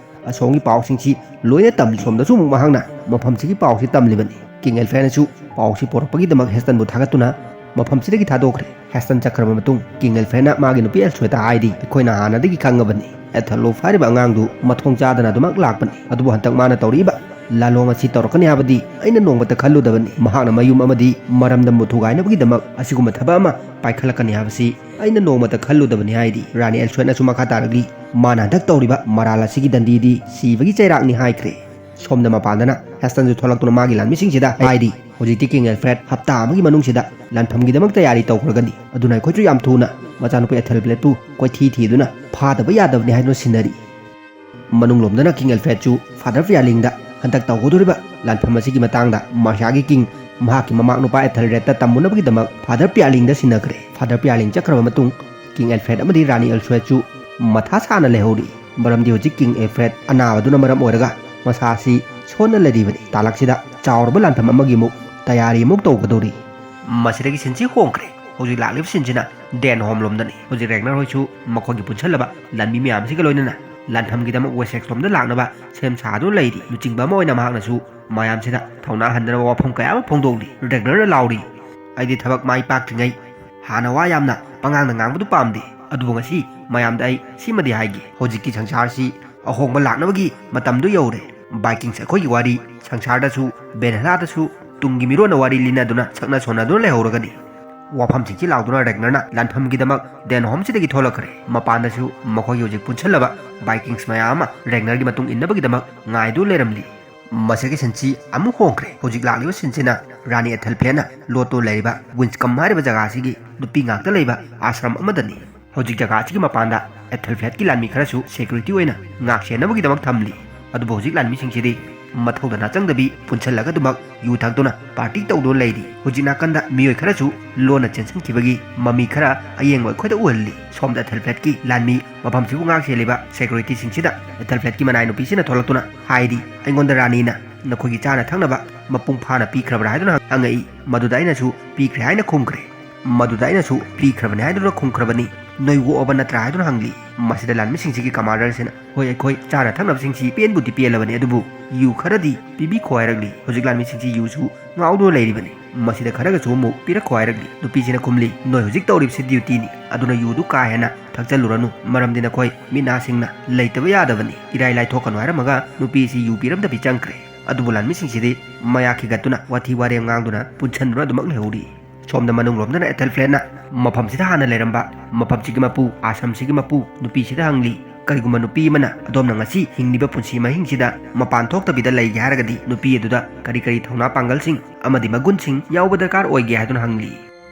ꯑꯁꯣꯝꯒꯤ ꯄꯥꯎꯁꯤꯡꯁꯤ ꯂꯣꯏꯅ ꯇꯝꯂꯤ꯫ ꯁꯣꯝꯗꯁꯨ ꯑꯃꯨꯛ ꯃꯍꯥꯛꯅ ꯃꯐꯝꯁꯤꯒꯤ ꯄꯥꯎꯁꯤ ꯇꯝꯂꯤꯕꯅꯤ꯫ ꯀꯤꯡ ꯑꯦꯜꯐ꯭ꯔꯦꯗꯅꯁꯨ ꯄꯥꯎꯁꯤ ꯄꯨꯔꯛꯄꯒꯤꯗꯃꯛ ꯍꯦꯁꯇꯟꯕꯨ ꯊꯥꯒꯠꯇꯨꯅ ꯃꯐꯝꯁꯤꯗꯒꯤ ꯊꯥꯗꯣꯛꯈ꯭ꯔꯦ꯫ ꯍꯦꯁꯇꯟ ꯆꯠꯈ꯭ꯔꯕ ꯃꯇꯨꯡ ꯀꯤꯡ ꯑꯦꯜꯐ꯭ꯔꯦꯗꯅ ꯃꯥꯒꯤ ꯅꯨꯄꯤ ꯑꯦꯜꯁ꯭ꯋꯦꯠꯇ ꯍꯥꯏꯔꯤ, "ꯑꯩꯈꯣꯏꯅ ꯍꯥꯟꯅꯗꯒꯤ ꯈꯪꯉꯕꯅꯤ, ꯑꯦꯊꯂꯣꯞ ꯍꯥꯏꯔꯤꯕ ꯑꯉꯥꯡꯗꯨ ꯃꯊꯣꯡ ꯆꯥꯗꯅ ꯑꯗꯨꯃꯛ ꯂꯥꯛꯄꯅꯤ꯫ ꯑꯗꯨꯕꯨ ꯍꯟꯗꯛ ꯃꯥꯅ ꯇꯧꯔꯛꯏꯕ ꯂꯥꯂꯣꯡ ꯑꯁꯤ ꯇꯧꯔꯛꯀꯅꯤ ꯍꯥꯏꯕꯗꯤ ꯑꯩꯅ ꯅꯣꯡꯃꯇ ꯈꯜꯂꯨꯗꯕꯅꯤ꯫ ꯃꯍꯥꯛꯅ ꯃꯌꯨꯝ ꯑꯃꯗꯤ ꯃꯔꯝꯗꯝꯕꯨ ꯊꯨꯒꯥꯏꯅꯕꯒꯤꯗꯃꯛ ꯑꯁꯤꯒꯨꯝꯕ ꯊꯕꯛ ꯑꯃ ꯄꯥꯏꯈꯠꯂꯛꯀꯅꯤ ꯍꯥꯏꯕꯁꯤ ꯑꯩꯅ ꯅꯣꯡꯃꯇ ꯈꯜꯂꯨꯗꯕꯅꯤ" ꯍꯥꯏꯔꯤ꯫ ꯔꯥꯅꯤ ꯑꯦꯜꯁ꯭ꯋꯦꯠꯅꯁꯨ ꯃꯈꯥ ꯇꯥꯔꯛꯂꯤ, "ꯃꯥꯅ ꯍꯟꯗꯛ ꯇꯧꯔꯤꯕ ꯃꯔꯥꯜ ꯑꯁꯤꯒꯤ ꯗꯟꯗꯤꯗꯤ ꯁꯤꯕꯒꯤ ꯆꯩꯔꯥꯛꯅꯤ" ꯍꯥꯏꯈ꯭ꯔꯦ꯫ ꯁꯣꯝꯗ ꯃꯄꯥꯟꯗꯅ ꯍꯦꯁꯇꯟꯁꯨ ꯊꯣꯛꯂꯛꯇꯨꯅ ꯃꯥꯒꯤ ꯂꯥꯟꯃꯤꯁꯤꯡꯁꯤꯗ ꯍꯥꯏꯔꯤ, "ꯍꯧꯖꯤꯛꯇꯤ ꯀꯤꯡ ꯑꯦꯜꯐ꯭ꯔꯦꯗ ꯍꯞꯇꯥ ꯑꯃꯒꯤ ꯃꯅꯨꯡꯁꯤꯗ ꯂꯥꯟꯐꯝꯒꯤꯗꯃꯛ ꯇꯌꯥꯔꯤ ꯇꯧꯈ꯭ꯔꯒꯅꯤ, ꯑꯗꯨꯅ ꯑꯩꯈꯣꯏꯁꯨ ꯌꯥꯝ ꯊꯨꯅ ꯃꯆꯥꯅꯨꯄꯤ ꯑꯦꯊꯦꯜꯕ꯭ꯂꯦꯗꯄꯨ ꯀꯣꯏꯊꯤ ꯊꯤꯗꯨꯅ ꯐꯥꯗꯕ ꯌꯥꯗꯕꯅꯤ" ꯍꯥꯏꯗꯨꯅ ꯁꯤꯟꯅꯔꯤ꯫ ꯃꯅꯨꯡꯂꯣꯝꯗꯅ ꯀꯤꯡ ꯑꯦꯜꯐ꯭ꯔꯦꯗꯁꯨ ꯐꯥꯗꯔ ꯄꯤꯌꯥꯔꯂꯤꯡꯗ ꯍꯟꯗꯛ ꯇꯧꯒꯗꯧꯔꯤꯕ ꯂꯥꯟꯐꯝ ꯑꯁꯤꯒꯤ ꯃꯇꯥꯡꯗ ꯃꯥꯔꯁꯤꯌꯥꯒꯤ ꯀꯤꯡ ꯃꯍꯥꯛꯀꯤ ꯃꯃꯥ ꯅꯨꯄꯥ ꯑꯦꯊꯦꯜꯔꯦꯗꯇ ꯇꯝꯃꯨꯅꯕꯒꯤꯗꯃꯛ ꯐꯥꯗꯔ ꯄꯤꯌꯥꯔꯂꯤꯡꯗ ꯁꯤꯟꯅꯈ꯭ꯔꯦ꯫ ꯐꯥꯗꯔ ꯄꯤꯌꯥꯔꯂꯤꯡ ꯆꯠꯈ꯭ꯔꯕ ꯃꯇꯨꯡ ꯀꯤꯡ ꯑꯦꯜꯐ꯭ꯔꯦꯗ ꯑꯃꯗꯤ ꯔꯥꯅꯤ ꯑꯦꯜꯁ꯭ꯋꯦꯠꯁꯨ ꯃꯊꯥ ꯁꯥꯅ ꯂꯩꯍꯧꯔꯤ, ꯃꯔꯝꯗꯤ ꯍꯧꯖꯤꯛ ꯀꯤꯡ ꯑꯦꯜꯐ꯭ꯔꯦꯗ ꯑꯅꯥꯕꯗꯨꯅ ꯃꯔꯝ ꯑꯣꯏꯔꯒ ꯃꯁꯥ ꯑꯁꯤ ꯁꯣꯟꯅ ꯂꯩꯔꯤꯕꯅꯤ꯫ ꯇꯥꯂꯛꯁꯤꯗ ꯆꯥꯎꯔꯕ ꯂꯥꯟꯐꯝ ꯑꯃꯒꯤ ꯑꯃꯨꯛ ꯇꯌꯥꯔꯤ ꯑꯃꯨꯛ ꯇꯧꯒꯗꯧꯔꯤ꯫ ꯃꯁꯤꯗꯒꯤ ꯁꯤꯟꯁꯤ ꯍꯣꯡꯈ꯭ꯔꯦ꯫ ꯍꯧꯖꯤꯛ ꯂꯥꯛꯂꯤꯕ ꯁꯤꯟꯁꯤꯅ ꯗꯦꯟ ꯍꯣꯝ ꯂꯣꯝꯗꯅꯤ꯫ ꯍꯧꯖꯤꯛ ꯔꯦꯒꯅꯔ ꯍꯣꯏꯁꯨ ꯃꯈꯣꯏꯒꯤ ꯄꯨꯟꯁꯤꯜꯂꯕ ꯂꯥꯟꯃꯤ ꯃꯌꯥꯝꯁꯤꯒ ꯂꯣꯏꯅꯅ ꯂꯥꯟꯐꯝꯒꯤꯗꯃꯛ ꯋꯦꯁꯦꯛꯁ ꯂꯣꯝꯗ ꯂꯥꯛꯅꯕ ꯁꯦꯝ ꯁꯥꯗꯨꯅ ꯂꯩꯔꯤ꯫ ꯂꯨꯆꯤꯡꯕ ꯑꯃ ꯑꯣꯏꯅ ꯃꯍꯥꯛꯅꯁꯨ ꯃꯌꯥꯝꯁꯤꯗ ꯊꯧꯅꯥ ꯍꯟꯗꯅꯕ ꯋꯥꯐꯝ ꯀꯌꯥ ꯑꯃ ꯐꯣꯡꯗꯣꯛꯂꯤ꯫ ꯔꯦꯒꯅꯔꯅ ꯂꯥꯎꯔꯤ, "ꯑꯩꯗꯤ ꯊꯕꯛ ꯃꯥꯏ ꯄꯥꯛꯇ꯭ꯔꯤꯉꯩ ꯍꯥꯟꯅ ꯋꯥ ꯌꯥꯝꯅ ꯄꯉꯥꯡꯗ ꯉꯥꯡꯕꯗꯨ ꯄꯥꯝꯗꯦ, ꯑꯗꯨꯕꯨ ꯉꯁꯤ ꯃꯌꯥꯝꯗ ꯑꯩ ꯁꯤꯃꯗꯤ ꯍꯥꯏꯒꯦ, ꯍꯧꯖꯤꯛꯇꯤ ꯁꯪꯁꯥꯔꯁꯤ ꯑꯍꯣꯡꯕ ꯂꯥꯛꯅꯕꯒꯤ ꯃꯇꯝꯗꯨ ꯌꯧꯔꯦ꯫ ꯚꯥꯏꯀꯤꯡꯁ ꯑꯩꯈꯣꯏꯒꯤ ꯋꯥꯔꯤ ꯁꯪꯁꯥꯔꯗꯁꯨ, ꯚꯦꯜꯍꯂꯥꯗꯁꯨ ꯇꯨꯡꯒꯤ ꯃꯤꯔꯣꯟꯅ ꯋꯥꯔꯤ ꯂꯤꯅꯗꯨꯅ ꯁꯛꯅ ꯁꯣꯟꯅꯗꯨꯅ ꯂꯩꯍꯧꯔꯒꯅꯤ"꯫ ꯋꯥꯐꯝꯁꯤꯡꯁꯤ ꯂꯥꯎꯗꯨꯅ ꯔꯦꯒꯅꯔꯅ ꯂꯥꯟꯐꯝꯒꯤꯗꯃꯛ ꯗꯦꯟꯍꯣꯝꯁꯤꯗꯒꯤ ꯊꯣꯛꯂꯛꯈ꯭ꯔꯦ꯫ ꯃꯄꯥꯟꯗꯁꯨ ꯃꯈꯣꯏꯒꯤ ꯍꯧꯖꯤꯛ ꯄꯨꯟꯁꯤꯜꯂꯕ ꯕꯥꯏꯀꯤꯡꯁ ꯃꯌꯥꯝ ꯑꯃ ꯔꯦꯒꯅꯔꯒꯤ ꯃꯇꯨꯡ ꯏꯟꯅꯕꯒꯤꯗꯃꯛ ꯉꯥꯏꯗꯨꯅ ꯂꯩꯔꯝꯂꯤ꯫ ꯃꯁꯤꯒꯤ ꯁꯤꯟꯁꯤ ꯑꯃꯨꯛ ꯍꯣꯡꯈ꯭ꯔꯦ꯫ ꯍꯧꯖꯤꯛ ꯂꯥꯛꯂꯤꯕ ꯁꯤꯟꯁꯤꯅ ꯔꯥꯅꯤ ꯑꯦꯊꯦꯜꯐꯦꯠꯅ ꯂꯣꯠꯇꯨꯅ ꯂꯩꯔꯤꯕ ꯋꯤꯟꯁꯀꯝ ꯍꯥꯏꯔꯤꯕ ꯖꯒꯥ ꯑꯁꯤꯒꯤ ꯅꯨꯄꯤ ꯉꯥꯛꯇ ꯂꯩꯕ ꯑꯥꯁ꯭ꯔꯝ ꯑꯃꯗꯅꯤ꯫ ꯍꯧꯖꯤꯛ ꯖꯒꯥ ꯑꯁꯤꯒꯤ ꯃꯄꯥꯟꯗ ꯑꯦꯊꯦꯜꯐꯦꯠꯀꯤ ꯂꯥꯟꯃꯤ ꯈꯔꯁꯨ ꯁꯦꯀ꯭ꯌꯨꯔꯤꯇꯤ ꯑꯣꯏꯅ ꯉꯥꯛ ꯁꯦꯟꯅꯕꯒꯤꯗꯃꯛ ꯊꯝꯂꯤ꯫ ꯑꯗꯨꯕꯨ ꯍꯧꯖꯤꯛ ꯂꯥꯟꯃꯤꯁꯤꯡꯁꯤꯗꯤ ꯃꯊꯧꯗꯅ ꯆꯪꯗꯕꯤ ꯄꯨꯟꯁꯤꯜꯂꯒ ꯑꯗꯨꯃꯛ ꯌꯨ ꯊꯛꯇꯨꯅ ꯄꯥꯔꯇꯤ ꯇꯧꯗꯨꯅ ꯂꯩꯔꯤ꯫ ꯍꯧꯖꯤꯛ ꯅꯥꯀꯟꯗ ꯃꯤꯑꯣꯏ ꯈꯔꯁꯨ ꯂꯣꯟꯅ ꯆꯦꯟꯁꯤꯟꯈꯤꯕꯒꯤ ꯃꯃꯤ ꯈꯔ ꯑꯌꯦꯡꯕ ꯑꯩꯈꯣꯏꯗ ꯎꯍꯜꯂꯤ꯫ ꯁꯣꯝꯗ ꯑꯦꯊꯦꯜꯐꯦꯠꯀꯤ ꯂꯥꯟꯃꯤ ꯃꯐꯝꯁꯤꯕꯨ ꯉꯥꯛ ꯁꯦꯜꯂꯤꯕ ꯁꯦꯀ꯭ꯌꯨꯔꯤꯇꯤꯁꯤꯡꯁꯤꯗ ꯑꯦꯊꯦꯜꯐꯦꯠꯀꯤ ꯃꯅꯥꯏ ꯅꯨꯄꯤꯁꯤꯅ ꯊꯣꯛꯂꯛꯇꯨꯅ ꯍꯥꯏꯔꯤ, "ꯑꯩꯉꯣꯟꯗ ꯔꯥꯅꯤꯅ ꯅꯈꯣꯏꯒꯤ ꯆꯥꯅ ꯊꯛꯅꯕ ꯃꯄꯨꯡ ꯐꯥꯅ ꯄꯤꯈ꯭ꯔꯕ꯭ꯔꯥ?" ꯍꯥꯏꯗꯨꯅ ꯍꯪꯉꯛꯏ꯫ ꯃꯗꯨꯗ ꯑꯩꯅꯁꯨ ꯄꯤꯈ꯭ꯔꯦ ꯍꯥꯏꯅ ꯈꯨꯝꯈ꯭ꯔꯦ꯫ ꯃꯗꯨꯗ ꯑꯩꯅꯁꯨ ꯄꯤꯈ꯭ꯔꯕꯅꯤ ꯍꯥꯏꯗꯨꯅ ꯈꯨꯝꯈ꯭ꯔꯕꯅꯤ꯫ "ꯅꯣꯏ ꯑꯣꯛꯑꯕ ꯅꯠꯇ꯭ꯔꯥ?" ꯍꯥꯏꯗꯨꯅ ꯍꯪꯂꯤ꯫ ꯃꯁꯤꯗ ꯂꯥꯟꯃꯤꯁꯤꯡꯁꯤꯒꯤ ꯀꯃꯥꯟꯗꯔꯁꯤꯅ, "ꯍꯣꯏ, ꯑꯩꯈꯣꯏ ꯆꯥꯅ ꯊꯛꯅꯕꯁꯤꯡꯁꯤ ꯄꯦꯟꯕꯨꯗꯤ ꯄꯦꯜꯂꯕꯅꯤ, ꯑꯗꯨꯕꯨ ꯌꯨ ꯈꯔꯗꯤ ꯄꯤꯕꯤꯈꯣ" ꯍꯥꯏꯔꯛꯂꯤ꯫ ꯍꯧꯖꯤꯛ ꯂꯥꯟꯃꯤꯁꯤꯡꯁꯤ ꯌꯨꯁꯨ ꯉꯥꯎꯗꯨꯅ ꯂꯩꯔꯤꯕꯅꯤ꯫ ꯃꯁꯤꯗ ꯈꯔꯒꯁꯨ ꯑꯃꯨꯛ ꯄꯤꯔꯛꯈꯣ ꯍꯥꯏꯔꯛꯂꯤ꯫ ꯅꯨꯄꯤꯁꯤꯅ ꯈꯨꯝꯂꯤ, "ꯅꯣꯏ ꯍꯧꯖꯤꯛ ꯇꯧꯔꯤꯕꯁꯤ ꯗ꯭ꯌꯨꯇꯤꯅꯤ, ꯑꯗꯨꯅ ꯌꯨꯗꯨ ꯀꯥ ꯍꯦꯟꯅ ꯊꯛꯆꯜꯂꯨꯔꯅꯨ, ꯃꯔꯝꯗꯤ ꯅꯈꯣꯏ ꯃꯤꯠ ꯅꯥꯁꯤꯡꯅ ꯂꯩꯇꯕ ꯌꯥꯗꯕꯅꯤ꯫ ꯏꯔꯥꯏ ꯂꯥꯏꯊꯣꯛꯀꯅꯨ" ꯍꯥꯏꯔꯝꯃꯒ ꯅꯨꯄꯤꯁꯤ ꯌꯨ ꯄꯤꯔꯝꯗꯕꯤ ꯆꯪꯈ꯭ꯔꯦ꯫ ꯑꯗꯨꯕꯨ ꯂꯥꯟꯃꯤꯁꯤꯡꯁꯤꯗꯤ ꯃꯌꯥ ꯈꯤꯒꯠꯇꯨꯅ ꯋꯥꯊꯤ ꯋꯥꯔꯦꯝ ꯉꯥꯡꯗꯨꯅ ꯄꯨꯟꯁꯤꯟꯗꯨꯅ ꯑꯗꯨꯃꯛ ꯂꯩꯍꯧꯔꯤ꯫ ꯁꯣꯝꯗ ꯃꯅꯨꯡꯂꯣꯝꯗꯅ ꯑꯦꯊꯦꯜꯐ꯭ꯂꯦꯠꯅ ꯃꯐꯝꯁꯤꯗ ꯍꯥꯟꯅ ꯂꯩꯔꯝꯕ ꯃꯐꯝꯁꯤꯒꯤ ꯃꯄꯨ, ꯑꯥꯁ꯭ꯔꯝꯁꯤꯒꯤ ꯃꯄꯨ ꯅꯨꯄꯤꯁꯤꯗ ꯍꯪꯂꯤ, "ꯀꯔꯤꯒꯨꯝꯕ ꯅꯨꯄꯤ ꯑꯃꯅ ꯑꯗꯣꯝꯅ ꯉꯁꯤ ꯍꯤꯡꯂꯤꯕ ꯄꯨꯟꯁꯤ ꯃꯍꯤꯡꯁꯤꯗ ꯃꯄꯥꯟ ꯊꯣꯛꯇꯕꯤꯗ ꯂꯩꯒꯦ ꯍꯥꯏꯔꯒꯗꯤ ꯅꯨꯄꯤ ꯑꯗꯨꯗ ꯀꯔꯤ ꯀꯔꯤ ꯊꯧꯅꯥ ꯄꯥꯡꯒꯜꯁꯤꯡ ꯑꯃꯗꯤ ꯃꯒꯨꯟꯁꯤꯡ ꯌꯥꯎꯕ ꯗꯔꯀꯥꯔ ꯑꯣꯏꯒꯦ?" ꯍꯥꯏꯗꯨꯅ ꯍꯪꯂꯤ꯫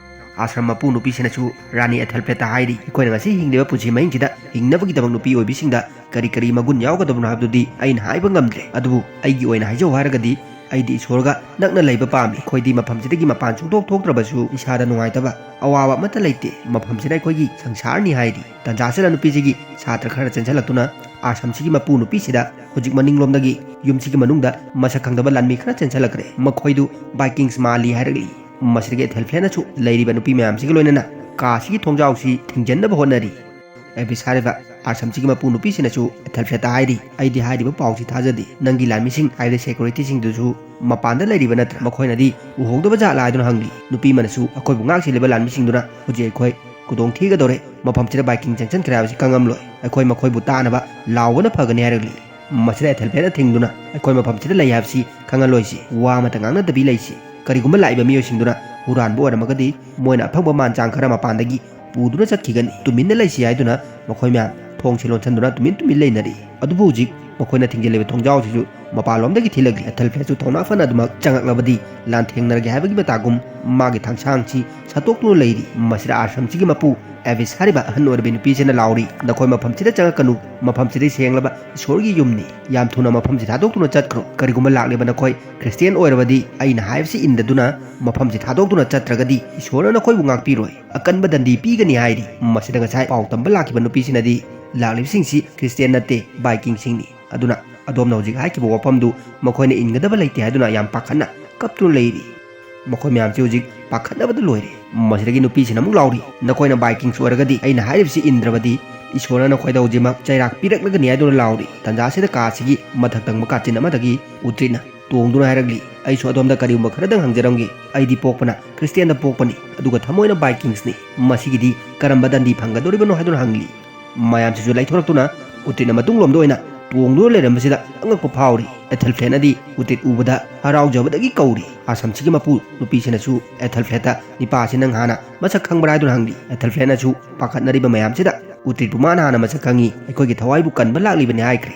ꯑꯥꯁ꯭ꯔꯝ ꯃꯄꯨ ꯅꯨꯄꯤꯁꯤꯅꯁꯨ ꯔꯥꯅꯤ ꯑꯦꯊꯦꯜꯐ꯭ꯂꯦꯠꯇ ꯍꯥꯏꯔꯤ, "ꯑꯩꯈꯣꯏꯅ ꯉꯁꯤ ꯍꯤꯡꯂꯤꯕ ꯄꯨꯟꯁꯤ ꯃꯍꯤꯡꯁꯤꯗ ꯍꯤꯡꯅꯕꯒꯤꯗꯃꯛ ꯅꯨꯄꯤ ꯑꯣꯏꯕꯤꯁꯤꯡꯗ ꯀꯔꯤ ꯀꯔꯤ ꯃꯒꯨꯟ ꯌꯥꯎꯒꯗꯕꯅꯣ ꯍꯥꯏꯕꯗꯨꯗꯤ ꯑꯩꯅ ꯍꯥꯏꯕ ꯉꯝꯗ꯭ꯔꯦ꯫ ꯑꯗꯨꯕꯨ ꯑꯩꯒꯤ ꯑꯣꯏꯅ ꯍꯥꯏꯖꯧ ꯍꯥꯏꯔꯒꯗꯤ ꯑꯩꯗꯤ ꯏꯁꯣꯔꯒ ꯅꯛꯅ ꯂꯩꯕ ꯄꯥꯝꯃꯤ꯫ ꯑꯩꯈꯣꯏꯗꯤ ꯃꯐꯝꯁꯤꯗꯒꯤ ꯃꯄꯥꯟ ꯁꯨꯡꯊꯣꯛ ꯊꯣꯛꯇ꯭ꯔꯕꯁꯨ ꯏꯁꯥꯗ ꯅꯨꯡꯉꯥꯏꯇꯕ ꯑꯋꯥꯕ ꯑꯃꯠꯇ ꯂꯩꯇꯦ꯫ ꯃꯐꯝꯁꯤꯅ ꯑꯩꯈꯣꯏꯒꯤ ꯁꯪꯁꯥꯔꯅꯤ" ꯍꯥꯏꯔꯤ꯫ ꯇꯟꯖꯥꯁꯤꯗ ꯅꯨꯄꯤꯁꯤꯒꯤ ꯁꯥꯇ꯭ꯔ ꯈꯔ ꯆꯦꯟꯁꯤꯜꯂꯛꯇꯨꯅ ꯑꯥꯁ꯭ꯔꯝꯁꯤꯒꯤ ꯃꯄꯨ ꯅꯨꯄꯤꯁꯤꯗ ꯍꯧꯖꯤꯛ ꯃꯅꯤꯡꯂꯣꯝꯗꯒꯤ ꯌꯨꯝꯁꯤꯒꯤ ꯃꯅꯨꯡꯗ ꯃꯁꯛ ꯈꯪꯗꯕ ꯂꯥꯟꯃꯤ ꯈꯔ ꯆꯦꯟꯁꯤꯜꯂꯛꯈ꯭ꯔꯦ꯫ ꯃꯈꯣꯏꯗꯨ ꯕꯥꯏꯀꯤꯡꯁ ꯃꯥꯜꯂꯤ ꯍꯥꯏꯔꯛꯂꯤ꯫ ꯃꯁꯤꯗꯒꯤ ꯑꯦꯊꯦꯜꯐ꯭ꯂꯦꯠꯅꯁꯨ ꯂꯩꯔꯤꯕ ꯅꯨꯄꯤ ꯃꯌꯥꯝꯁꯤꯒ ꯂꯣꯏꯅꯅ ꯀꯥꯁꯤꯒꯤ ꯊꯣꯡꯖꯥꯎꯁꯤ ꯊꯤꯡꯖꯤꯟꯅꯕ ꯍꯣꯠꯅꯔꯤ꯫ ꯑꯦꯕꯤꯁ ꯍꯥꯏꯔꯤꯕ ꯑꯥꯁ꯭ꯔꯝꯁꯤꯒꯤ ꯃꯄꯨ ꯅꯨꯄꯤꯁꯤꯅꯁꯨ ꯑꯦꯊꯦꯜꯐ꯭ꯂꯦꯠꯇ ꯍꯥꯏꯔꯤ, "ꯑꯩꯗꯤ ꯍꯥꯏꯔꯤꯕ ꯄꯥꯎꯁꯤ ꯊꯥꯖꯗꯦ꯫ ꯅꯪꯒꯤ ꯂꯥꯟꯃꯤꯁꯤꯡ ꯍꯥꯏꯕꯗꯤ ꯁꯦꯀ꯭ꯌꯨꯔꯤꯇꯤꯁꯤꯡꯗꯨꯁꯨ ꯃꯄꯥꯟꯗ ꯂꯩꯔꯤꯕ ꯅꯠꯇ꯭ꯔꯥ? ꯃꯈꯣꯏꯅꯗꯤ ꯎꯍꯧꯗꯕ ꯖꯥꯠꯂꯥ?" ꯍꯥꯏꯗꯨꯅ ꯍꯪꯂꯤ꯫ ꯅꯨꯄꯤ ꯑꯃꯅꯁꯨ, "ꯑꯩꯈꯣꯏꯕꯨ ꯉꯥꯛ ꯁꯦꯜꯂꯤꯕ ꯂꯥꯟꯃꯤꯁꯤꯡꯗꯨꯅ ꯍꯧꯖꯤꯛ ꯑꯩꯈꯣꯏ ꯈꯨꯗꯣꯡ ꯊꯤꯒꯗꯧꯔꯦ꯫ ꯃꯐꯝꯁꯤꯗ ꯕꯥꯏꯀꯤꯡ ꯆꯪꯁꯤꯟꯈ꯭ꯔꯦ ꯍꯥꯏꯕꯁꯤ ꯈꯪꯉꯝꯂꯣꯏ꯫ ꯑꯩꯈꯣꯏ ꯃꯈꯣꯏꯕꯨ ꯇꯥꯅꯕ ꯂꯥꯎꯕꯅ ꯐꯒꯅꯤ" ꯍꯥꯏꯔꯛꯂꯤ꯫ ꯃꯁꯤꯗ ꯑꯦꯊꯦꯜꯐ꯭ꯂꯦꯠꯅ ꯊꯤꯡꯗꯨꯅ, "ꯑꯩꯈꯣꯏ ꯃꯐꯝꯁꯤꯗ ꯂꯩ ꯍꯥꯏꯕꯁꯤ ꯈꯪꯍꯜꯂꯣꯏꯁꯤ꯫ ꯋꯥ ꯑꯃꯇ ꯉꯥꯡꯅꯗꯕꯤ ꯂꯩꯁꯤ꯫ ꯀꯔꯤꯒꯨꯝꯕ ꯂꯥꯛꯏꯕ ꯃꯤꯑꯣꯏꯁꯤꯡꯗꯨꯅ ꯍꯨꯔꯥꯟꯕ ꯑꯣꯏꯔꯝꯃꯒꯗꯤ ꯃꯣꯏꯅ ꯑꯐꯪꯕ ꯃꯥꯟ ꯆꯥꯡ ꯈꯔ ꯃꯄꯥꯟꯗꯒꯤ ꯄꯨꯗꯨꯅ ꯆꯠꯈꯤꯒꯅꯤ꯫ ꯇꯨꯃꯤꯟꯅ ꯂꯩꯁꯤ ꯍꯥꯏꯗꯨꯅ ꯃꯈꯣꯏ ꯃꯌꯥꯝ ꯊꯣꯡꯁꯦ ꯂꯣꯟꯁꯤꯟꯗꯨꯅ ꯇꯨꯃꯤꯟ ꯇꯨꯃꯤꯟ ꯂꯩꯅꯔꯤ꯫ ꯑꯗꯨꯕꯨ ꯍꯧꯖꯤꯛ ꯃꯈꯣꯏꯅ ꯊꯤꯡꯖꯤꯜꯂꯤꯕ ꯊꯣꯡꯖꯥꯎꯁꯤꯁꯨ ꯃꯄꯥꯟꯂꯣꯝꯗꯒꯤ ꯊꯤꯜꯂꯛꯂꯤ꯫ ꯑꯦꯊꯜꯐ꯭ꯔꯦꯗꯁꯨ ꯊꯧꯅꯥ ꯐꯅ ꯑꯗꯨꯃꯛ ꯆꯪꯉꯛꯂꯕꯗꯤ ꯂꯥꯟꯊꯦꯡꯅꯔꯒꯦ ꯍꯥꯏꯕꯒꯤ ꯃꯇꯥꯒꯨꯝ ꯃꯥꯒꯤ ꯊꯥꯡꯁꯥꯡꯁꯤ ꯁꯠꯇꯣꯛꯇꯨꯅ ꯂꯩꯔꯤ꯫ ꯃꯁꯤꯗ ꯑꯥꯁ꯭ꯔꯝꯁꯤꯒꯤ ꯃꯄꯨ ꯑꯦꯕꯤꯁ ꯍꯥꯏꯔꯤꯕ ꯑꯍꯟ ꯑꯣꯏꯔꯕꯤ ꯅꯨꯄꯤꯁꯤꯅ ꯂꯥꯎꯔꯤ, "ꯅꯈꯣꯏ ꯃꯐꯝꯁꯤꯗ ꯆꯪꯉꯛꯀꯅꯨ꯫ ꯃꯐꯝꯁꯤꯗꯤ ꯁꯦꯡꯂꯕ ꯏꯁꯣꯔꯒꯤ ꯌꯨꯝꯅꯤ꯫ ꯌꯥꯝ ꯊꯨꯅ ꯃꯐꯝꯁꯤ ꯊꯥꯗꯣꯛꯇꯨꯅ ꯆꯠꯈ꯭ꯔꯣ꯫ ꯀꯔꯤꯒꯨꯝꯕ ꯂꯥꯛꯂꯤꯕ ꯅꯈꯣꯏ ꯈ꯭ꯔꯤꯁꯇꯤꯌꯥꯟ ꯑꯣꯏꯔꯕꯗꯤ ꯑꯩꯅ ꯍꯥꯏꯕꯁꯤ ꯏꯟꯗꯗꯨꯅ ꯃꯐꯝꯁꯤ ꯊꯥꯗꯣꯛꯇꯨꯅ ꯆꯠꯇ꯭ꯔꯒꯗꯤ ꯏꯁꯣꯔꯅ ꯅꯈꯣꯏꯕꯨ ꯉꯥꯛꯄꯤꯔꯣꯏ꯫ ꯑꯀꯟꯕ ꯗꯟꯗꯤ ꯄꯤꯒꯅꯤ" ꯍꯥꯏꯔꯤ꯫ ꯃꯁꯤꯗ ꯉꯁꯥꯏ ꯄꯥꯎ ꯇꯝꯕ ꯂꯥꯛꯈꯤꯕ ꯅꯨꯄꯤꯁꯤꯅꯗꯤ, "ꯂꯥꯛꯂꯤꯕꯁꯤꯡꯁꯤ ꯈ꯭ꯔꯤꯁꯇꯤꯌꯥꯟ ꯅꯠꯇꯦ, ꯚꯥꯏꯀꯤꯡꯁꯤꯡꯅꯤ꯫ ꯑꯗꯨꯅ ꯑꯗꯣꯝꯅ ꯍꯧꯖꯤꯛ ꯍꯥꯏꯈꯤꯕ ꯋꯥꯐꯝꯗꯨ ꯃꯈꯣꯏꯅ ꯏꯟꯒꯗꯕ ꯂꯩꯇꯦ" ꯍꯥꯏꯗꯨꯅ ꯌꯥꯝ ꯄꯥꯈꯠꯅ ꯀꯞꯇꯨꯅ ꯂꯩꯔꯤ꯫ ꯃꯈꯣꯏ ꯃꯌꯥꯝꯁꯤ ꯍꯧꯖꯤꯛ ꯄꯥꯈꯠꯅꯕꯗ ꯂꯣꯏꯔꯦ꯫ ꯃꯁꯤꯗꯒꯤ ꯅꯨꯄꯤꯁꯤꯅ ꯑꯃꯨꯛ ꯂꯥꯎꯔꯤ, "ꯅꯈꯣꯏꯅ ꯚꯥꯏꯀꯤꯡꯁ ꯑꯣꯏꯔꯒꯗꯤ ꯑꯩꯅ ꯍꯥꯏꯔꯤꯕꯁꯤ ꯏꯟꯗ꯭ꯔꯕꯗꯤ ꯏꯁꯣꯔꯅ ꯅꯈꯣꯏꯗ ꯍꯧꯖꯤꯛꯃꯛ ꯆꯩꯔꯥꯛ ꯄꯤꯔꯛꯂꯒꯅꯤ" ꯍꯥꯏꯗꯨꯅ ꯂꯥꯎꯔꯤ꯫ ꯇꯟꯖꯥꯁꯤꯗ ꯀꯥꯁꯤꯒꯤ ꯃꯊꯛ ꯊꯪꯕ ꯀꯥꯆꯤꯟ ꯑꯃꯗꯒꯤ ꯎꯇ꯭ꯔꯤꯠꯅ ꯇꯣꯡꯗꯨꯅ ꯍꯥꯏꯔꯛꯂꯤ, "ꯑꯩꯁꯨ ꯑꯗꯣꯝꯗ ꯀꯔꯤꯒꯨꯝꯕ ꯈꯔꯗꯪ ꯍꯪꯖꯔꯝꯒꯦ꯫ ꯑꯩꯗꯤ ꯄꯣꯛꯄꯅ ꯈ꯭ꯔꯤꯁꯇꯤꯌꯥꯟꯗ ꯄꯣꯛꯄꯅꯤ, ꯑꯗꯨꯒ ꯊꯃꯣꯏꯅ ꯚꯥꯏꯀꯤꯡꯁꯅꯤ꯫ ꯃꯁꯤꯒꯤꯗꯤ ꯀꯔꯝꯕ ꯗꯟꯗꯤ ꯐꯪꯒꯗꯧꯔꯤꯕꯅꯣ?" ꯍꯥꯏꯗꯨꯅ ꯍꯪꯂꯤ꯫ ꯃꯌꯥꯝꯁꯤꯁꯨ ꯂꯩꯊꯣꯔꯛꯇꯨꯅ ꯎꯇ꯭ꯔꯤꯠ ꯑꯃꯇꯨꯡꯂꯣꯝꯗ ꯑꯣꯏꯅ ꯇꯣꯡꯗꯨꯅ ꯂꯩꯔꯝꯕꯁꯤꯗ ꯑꯉꯛꯄ ꯐꯥꯎꯔꯤ꯫ ꯑꯦꯊꯜꯐ꯭ꯔꯦꯗꯅꯗꯤ ꯎꯇ꯭ꯔꯤꯠ ꯎꯕꯗ ꯍꯔꯥꯎꯖꯕꯗꯒꯤ ꯀꯧꯔꯤ꯫ ꯑꯥꯁ꯭ꯔꯝꯁꯤꯒꯤ ꯃꯄꯨ ꯅꯨꯄꯤꯁꯤꯅꯁꯨ ꯑꯦꯊꯜꯐ꯭ꯔꯦꯗꯇ, "ꯅꯤꯄꯥꯁꯤ ꯅꯪ ꯍꯥꯟꯅ ꯃꯁꯛ ꯈꯪꯕ꯭ꯔꯥ?" ꯍꯥꯏꯗꯨꯅ ꯍꯪꯂꯤ꯫ ꯑꯦꯊꯜꯐ꯭ꯔꯦꯗꯅꯁꯨ ꯄꯥꯈꯠꯅꯔꯤꯕ ꯃꯌꯥꯝꯁꯤꯗ ꯎꯇ꯭ꯔꯤꯠꯄꯨ ꯃꯥꯅ ꯍꯥꯟꯅ ꯃꯁꯛ ꯈꯪꯉꯤ, ꯑꯩꯈꯣꯏꯒꯤ ꯊꯋꯥꯏꯕꯨ ꯀꯟꯕ ꯂꯥꯛꯂꯤꯕꯅꯤ ꯍꯥꯏꯈ꯭ꯔꯦ꯫